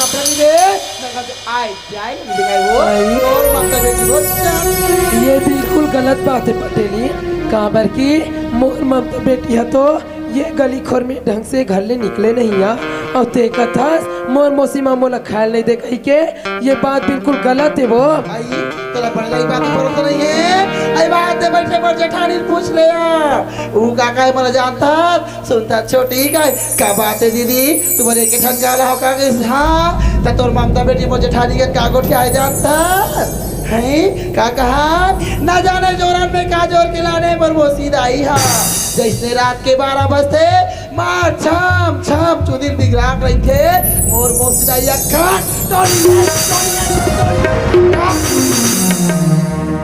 कपड़ा नी दे। आए जाए, दिखाई वो, भाई। तोर ममता बेटी वो चांद। ये बिल्कुल गलत बात है पटेली, काबर कि मोर ममता बेटी ह तो ये गली खोर में ढंग से घर ले निकले नहीं आ, अउ ते कथस मोर मौसी मा मोला खायल नहीं दे कहिके, ये बात बिल्कुल गलत है वो। भाई, तोला बड़े दाई बात पे भरोसा नहीं है। आई बात दे बैठे पर जेठानी पूछ ले आ। ऊ का का है मोला जानता, सुनता छोटी का है। का बात है दीदी, तुम्हारे के ठन गाला हो का के? हाँ, त तोर ममता बेटी मोर जेठानी के का गोठिया है जानता? हैं? का कहा? ना जाने जोरन में का जोर के लाने मोर मौसी दाई हा। जैसे रात के बारह बजते, मार छाम छाम चुदिल बिगराक रहिथे, मोर मौसी दाई अक्खन टोनिया, टोनिया, टोनिया।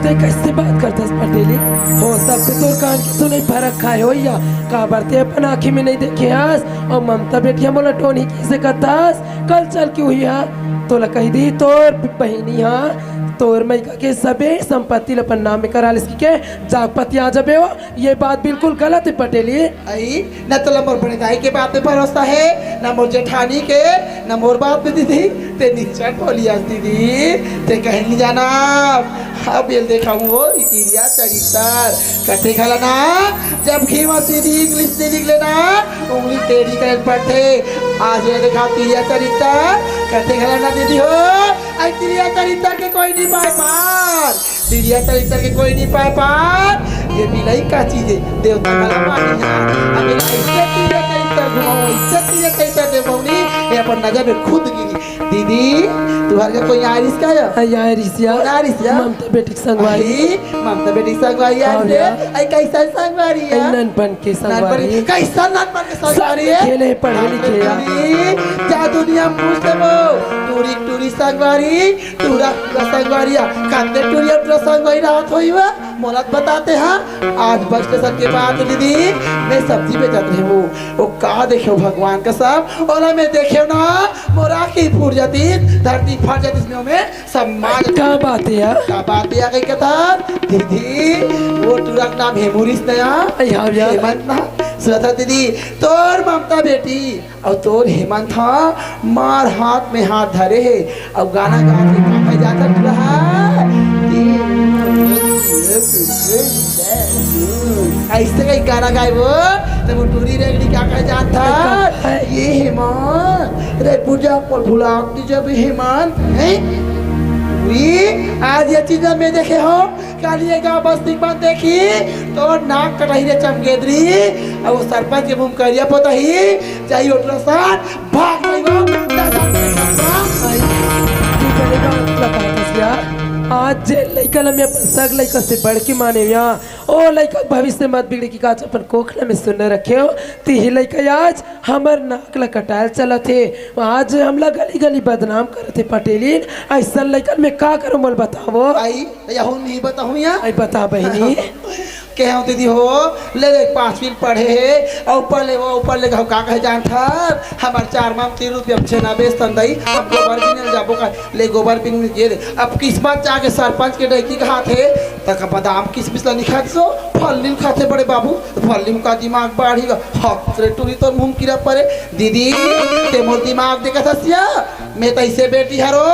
ते कैसे बात करथस पटेली? हो सकथे तोर कान के सुनई फरक खाए होइया, काबर ते अपन आँखी में नहीं देखे हस, अउ ममता बेटिया मोला टोनी किसे कथस, कल चल के हुई हा। तोला कही दी तोर बहिनी हा, तोर मइका के सबे संपत्ति ल अपन नाम में करा लिस के जागपति आ जाबे हो। ये बात बिल्कुल गलत है पटेली। आई, न तोला मोर बड़े दाई के बात पे भरोसा है, न मोर जेठानी के, न मोर बात पे दीदी। ते निचट बोलियास दीदी, ते कहीं नहीं जाना। अब ये देखा हूँ वो तिरिया चरित्तर कथे घला ना, जब घीवा सीधी इंग्लिश दीदी लेना, उंगली टेढ़ी करे पड़थे। आज ये देखा तिरिया चरित्तर कथे घला ना दीदी हो। आई तिरिया चरित्तर के कोई नहीं पाए पार, तिरिया चरित्तर के कोई नहीं पाए पार। ये बिलाई का चीज है, देवता घला पानी है। अब ये ऐसे तिरिया चरित्तर घुमाओ, ऐसे तिरिया चरित्तर देवौनी, ये अपन नजर में खुद गिरी। दीदी, तुहर का कोई आरिस का या? आई आरिस या। कौन आरिस या? ममता बेटी के संगवारी। आई, ममता बेटी के संगवारी हाँ आरिस या। या। आई कैसा संगवारी या? आई ननपन के संगवारी। ननपन, कैसा ननपन के संगवारी सब है? खेले, पढ़े लिखे या। दीदी, जा दुनिया में पूछ लेबो। टूरी टूरी संगवारी, टूरा टूरा संगवारी या। काते टूरी टूरा संगवारी रात होई बा? मोला तो बताते हाँ। आज बस स्टेशन के बाद दीदी, मैं सब्जी बेचत रहे हूँ। वो का देखे भगवान का सब, ओला मैं देखे ना, मोर आँखी फूट जाती, धरती फट जाती, इसमें हमें सब मार का बात है यार? का बात है यार, कही कथा? दीदी, वो टूरा के नाम हेमुरिस नया। आई हाँ यार। हेमंत ना, सुधा दीदी, तोर ममता बेटी, अउ तोर हेमंत हा मार हाथ में हाथ धरे हे, अउ गाना गा के का कहे जात हे टूरा हा? ऐसे कहीं गाना गाए वो, तो वो टूरी रेगड़ी का कहे जात हा? ये हेमंत, रे पूजा पर भुला दी जब हेमंत, हैं? वी, आज ये चीज मैं देखे हो, काली ये गाँव बस्ती के बात देखी, तो नाक कटाही रे चमगेदरी, अउ वो सरपंच के मुंह करिया पोतही, जाई अल्ट्रासाउंड, भाग जाई वो, दस साल के खतरा। भाई, तू बड़े बात लगा दस यार। आज जे लइका ल मैं अपन सग लइका से बढ़ के माने या, ओ लइका के भविष्य मत बिगड़े की काच अपन कोखला में सुन रखे हो, तिही लइका आज हमर नाक ल कटायल चलत हे। आज हमला गली गली बदनाम करत हे पटेलिन। ऐसन लइकन में का करो मोल बतावो। आई, त यहू नहीं बताहूँ या? आई बता बहिनी। कहे हूँ दीदी हो, ले ले पाँच मिनट पढ़े हे, अउ ऊपर ले वो, ऊपर ले हो, का कहे जानत हर, हमार चार माम तीन रुपया छेना बेच तन दई, हम गोबर बिने जाबो का, ले गोबर बिन ये दे। अब किस्मत जाके सरपंच के डैकी कहात हे, तक बादाम किसमिस ला नहीं खात सो, फल नहीं खाते बड़े बाबू, फल नहीं का दिमाग बाढ़ी गा, हक रे टूरी तोर मुंह कीड़ा परे, दीदी, ते मोर दिमाग देखत हस या, मैं तैसे बेटी हरो,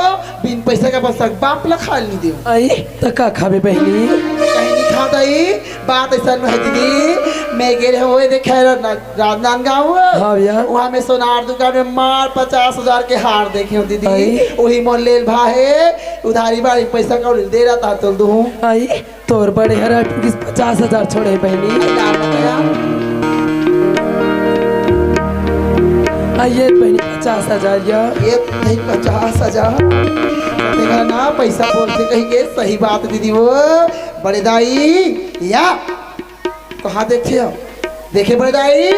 बिन पैसा के बस बाप ला खा ली देव। आई, त का खाबे बहिनी? कहीं नहीं खा दई, बात ऐसा नहीं है दीदी। मैं गे रहे हुए देखे रह-, राजनांदगांव। हाँ भैया। वहाँ में सोनार दुकान में मार पचास हजार के हार देखे हूँ दीदी। आई। वही मोर लेल भा है, उधारी बाड़ी पैसा कौड़ी दे रहा था तो दूँ। आई, तोर बड़े हरा टुकिस पचास हजार छोड़े बहिनी। यार बताया। आ ये बहिनी पचास हजार या। ये नहीं पचास हजार। देखा ना पैसा बोलते कहीं के सही बात दीदी वो। बड़े दाई या कहाँ देखे हो? देखे बड़े दाई,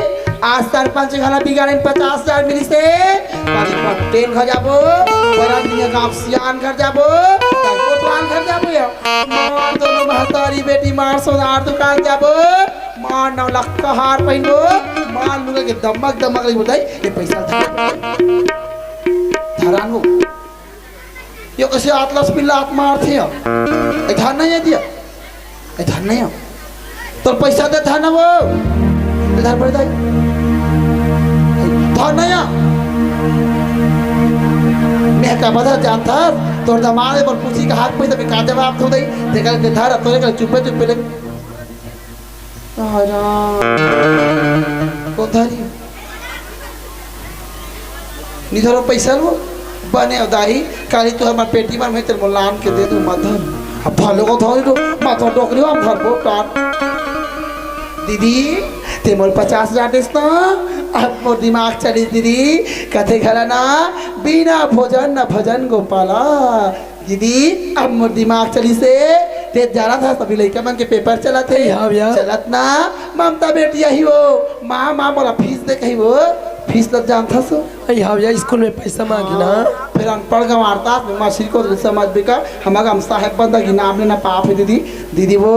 आज सरपंच घला बिगाड़े में पचास हजार मिली से, पानी पटेल घर जाबो, बड़ा दुनिया गांव सियान घर जाबो, कोतवाल घर जाबो या। मार दोनों महतारी बेटी मार सोनार दुकान जाबो, मार नौ लाख का हार पहनबो, मार लुगा के दमक दमक रही बताई, ये पैसा धरा। धरान हो। यो कइसे आतलस पिल्ला आत मारथे हो? ए धर नहीं है दिया। ए धर नहीं हो। तोर पैसा दे धर ना वो। ए धर पड़ जाए। धर नहीं हो। मैं का बता जानता, तोर दमाद ए मोर पूछी का हाथ पैसा में का जवाब दो दई, तेकर के धर, तोरे कर चुप्पे चुप्पे ले। कोन धरी? निधरो पैसा लो, बने दाई, काली तू हमर पेटी मार में तेरे मोलान के दे दू मत धर। अब भालो को धरी दो, मत धर डोकरी हम धर बोटान। दीदी, ते मोर पचास हजार देस ना, अब मोर दिमाग चली दीदी, कथे घला ना, बिना भोजन न भजन गोपाला। दीदी, अब मोर दिमाग चली से, ते जाना था सभी लइका मन के पेपर चलत हे। अरे हाँ भैया। चलत ना, ममता बेटी आही वो, माँ, माँ मोला फीस दे कही वो, फीस लग जानता सो। अरे हाँ भैया, स्कूल में पैसा मांगी ना। फिर अनपढ़ गंवारता, मैं माँ श्री को समझ भी का, हमारा हम साहेब बंदा की नाम लेना पाप है दीदी। दीदी वो,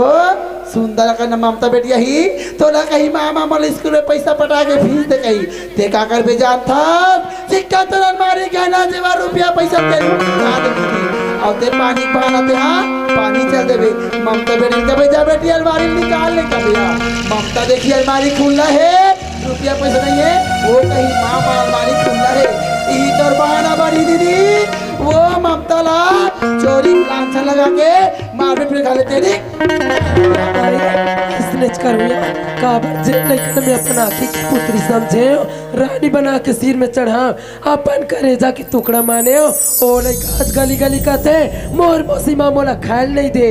सुंदर का ना ममता बेटी आही, तो ना कही माँ, माँ मोला स्कूल में पैसा पटा के फीस दे कही। ते का करबे जानथस? सिक्का तोर अलमारी, गहना जेवर, रुपया पैसा तेरे उठा दे दीदी। अउ ते पानी के बहाना ते, हाँ, पानी चल देबे। ममता बेटी कबे जा बेटी अलमारी निकाल ले कबे, हाँ। ममता देखी अलमारी खुल्ला हे, रुपया पैसा नहीं हे, वो कही माँ, माँ अलमारी खुल्ला हे। इही तोर बहाना बनी दीदी, वो ममता ला चोरी के लांछन लगा के मारपीट में घाले तेरी। इसने करुया, काबर जे लइका में अपन आँखी की पुतरी समझे, रानी बना के सिर में चढ़ा, अपन करेजा के टुकड़ा माने हो, ओ लइका आज गली गली कहते, "मोर मौसी माँ मोला खायल नहीं दे,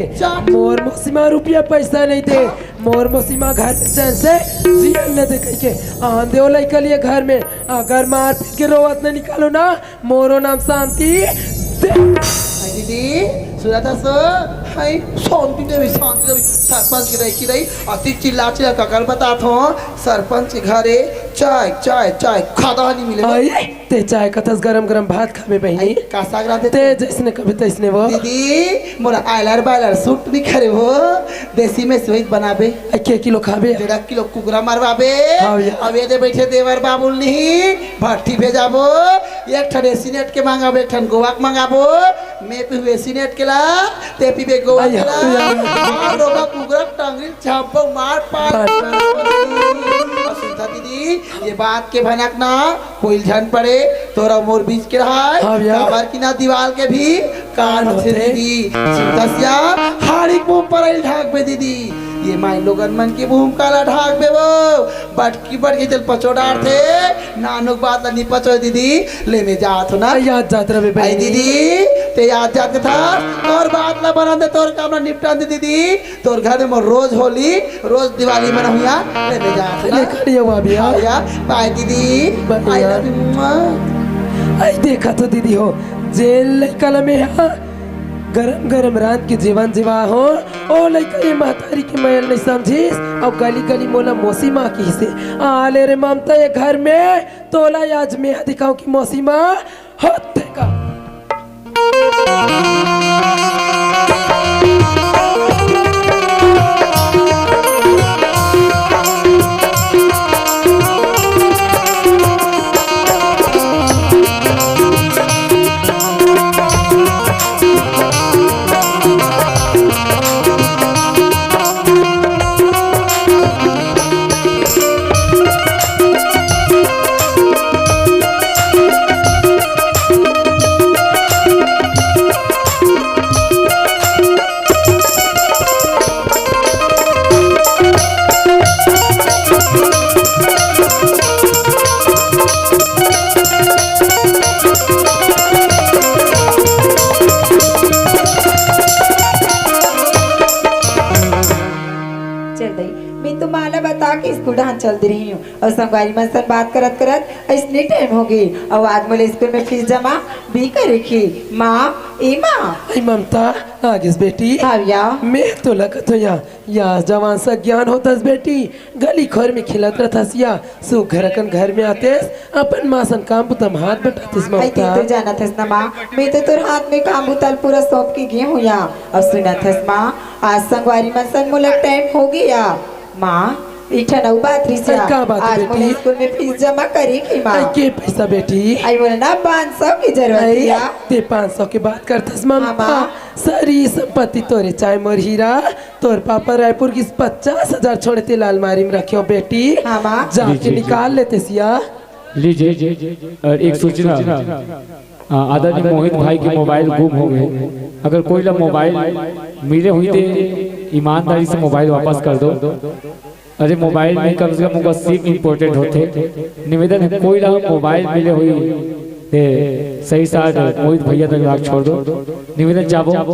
मोर मौसी माँ रुपया पैसा नहीं दे, मोर मौसी माँ घर में चैन से जियन नहीं दे," कह के आन दे ओ लइका लिए घर में। अगर मार पीट के रोवत नहीं निकालो ना, मोरो नाम शांति दे। हाय दीदी, सुनत हस? हाय, शांति देवी, शांति देवी, सरपंच की रही, की रही, अति चिल्ला चिल्ला ककर बतात हो, सरपंच के घरे चाय, चाय, चाय, खादा नहीं मिले। हाय, ते चाय कथस गरम गरम भात खाबे बहिनी। आई, का साग रांधे ते तू? जैसने कबे तैसने वो। दीदी, मोला आयलर बायलर सूट नहीं करे वो, देसी में से वही बनाबे। आई, के किलो खाबे? डेढ़ किलो कुकरा मरवाबे। हाँ भैया। अब ये दे बैठे देवर बाबुल नहीं, भट्टी भेजाबो, एक ठन एसी नेट के मंगाबो, एक ठन गोवा के मंगाबो, मैं पीबे एसी नेट के ला, ते पीबे गोवा आई, के ला। हाँ भैया। मार रोगा कुकरा टंगरी छापो, मार पार। मार। और सुनता दीदी, ये बात के भनक ना, कोई झन पड़े, तोरा मोर बीच के रहाय, हाँ भैया। काबर की ना दीवाल के भी कान होथे दीदी। सुनतस या, हाड़ी के मुंह पर आइल ढाकबे दीदी। ये माई लोगन मन के मुंह काला ढाकबे वो। बटकी बटकी चल पचो डारथे। नानुक बात ला नी पचो दीदी। ले मैं जात हो ना। याद जात रहे आई बहिनी। दीदी, ते याद जात के था। तोर बात ला बना दे, तोर काम ला निपटा दे दीदी। तोर घर में मोर रोज होली, रोज दिवाली मनाहुया, ले ले जा। ले खड़ी हो भाभी, हाँ। हाँ यार, बाय दीदी। बाय I यार। love you, मुआ। आई देखा तो दीदी हो, जेल लइका ला में हा, गरम गरम रांध के जेवन जेवा हो, ओ लइका ये महतारी के मयल नहीं समझिस, अउ गली गली मोला मौसी माँ किहिसे, आ ले रे ममता ये घर में, तोला आज मैं दिखाऊं कि मौसी माँ होथे का। चल दई, मैं तो माला बता के स्कूल डाहन चल दे रही हूँ। अउ संगवारी मन संग बात करत करत अइसने टाइम हो गे। अउ आज मोला स्कूल में फीस जमा भी करे के। माँ, ए माँ। आई ममता, आ गेस बेटी। हाँ भैया। मैं तो लगत हो या, या जवान सा ज्ञान होतस बेटी। गली खोर में खेलत रहतस या, सुघर अकन घर में आतेस, अपन माँ सन काम बुता म हाथ बटातेस आई ममता। तो जानत हस ना माँ, मैं तो तोर हाथ में काम बुता ल पूरा सौंप के गे हूँ या। अउ सुनत हस माँ, आज संगवारी मन संग मोला टाइम हो गया। माँ, एक ठन अउ बात रिस या। अरे, का बात आज बेटी? मोला स्कूल में फीस जमा करे के माँ। अरे, के पैसा बेटी? आई मोला ना पाँच सौ की जरूरत अरे, या। ते पाँच सौ के बात करथस ममता। हाँ, माँ। सारी संपत्ति तोरे चाहे मोर हीरा, तोर पापा रायपुर की पचास हजार छोड़े ते ला अलमारी में रखे हो बेटी। हाँ, माँ। जाके जी, जी, जी। निकाल लेते सिया। लीजिए, और एक सूचना। आ, आदरणीय मोहित भाई के मोबाइल गुम हो गए। अगर कोई ला मोबाइल मिले हुई ते ईमानदारी से मोबाइल वापस कर दो। अरे मोबाइल में कम से कम उनका सिम इंपॉर्टेंट होते। निवेदन है, कोई ला मोबाइल मिले हुई ते सही साथ मोहित भैया तक लाग छोड़ दो। निवेदन चाहबो,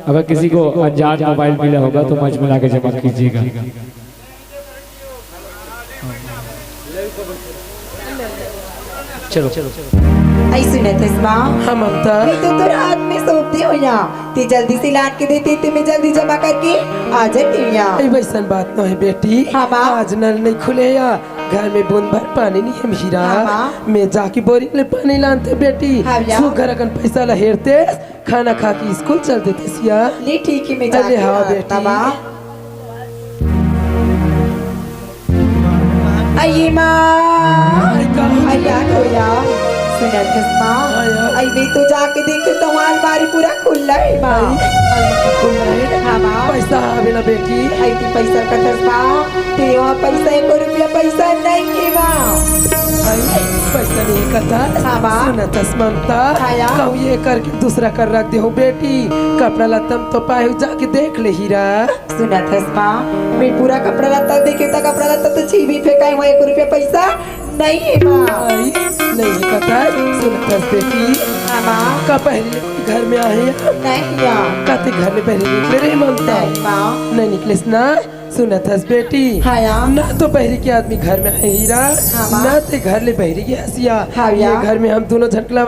अगर किसी को अनजान मोबाइल मिला होगा तो मंच में लाके जमा कीजिएगा। चलो। ऐ सुनत हस माँ, हाँ ममता। मैं तो तोर हाथ में सौंप दे हो यहाँ। ते जल्दी से लान के देते ते मैं जल्दी जमा करके आ जाती हूँ यहाँ। ऐ वैसन बात न है बेटी। हाँ माँ। आज नल नहीं खुले या, घर में बूंद भर पानी नहीं है हीरा। हाँ माँ। मैं जाके बोरी ले पानी लानते बेटी। हाँ भैया। सुघर अकन पैसा ला हेरते, खाना खा के स्कूल चल देते सिया। ले ठीक है, मैं अरे जाके हाँ लानता बेटी। माँ। अये माँ, अया तो या, सुनत हस माँ, हाँ यार। अये मैं तो जाके देख तो वहाँ अलमारी पूरा खुला है माँ। खुला है। हाँ माँ। पैसा आवे ना बेटी। अये ते पैसा कथस माँ, ते वहाँ पैसा एको रुपया पैसा नहीं है माँ। भाई, पैसा नहीं कथा। हाँ माँ। सुनत हस ममता। हाँ यार। कहूँ ये करके दूसरा कर रख दे हो बेटी। कपड़ा लत्तम तो पाए हो, जाके देख ले हीरा। सुनत हस माँ, मैं पूरा कपड़ा लत्ता देखे त कपड़ा लत्ता तो छीबी फेंकाई हुआ, एक रुपया पैसा नहीं है माँ। आई, नहीं पता, सुनत हस बेटी। हाँ माँ। का पहले कोई घर में आहे? नहीं माँ। का ते घर में पहले निकले रहे ममता? नहीं माँ। नहीं निकलेस ना? सुनत हस बेटी। हाँ यार। ना तो पहले के आदमी घर में आहे हीरा, हाँ माँ। ना ते घर ले बहरी के हसिया। हाँ यार। ये घर में हम दोनों झटकला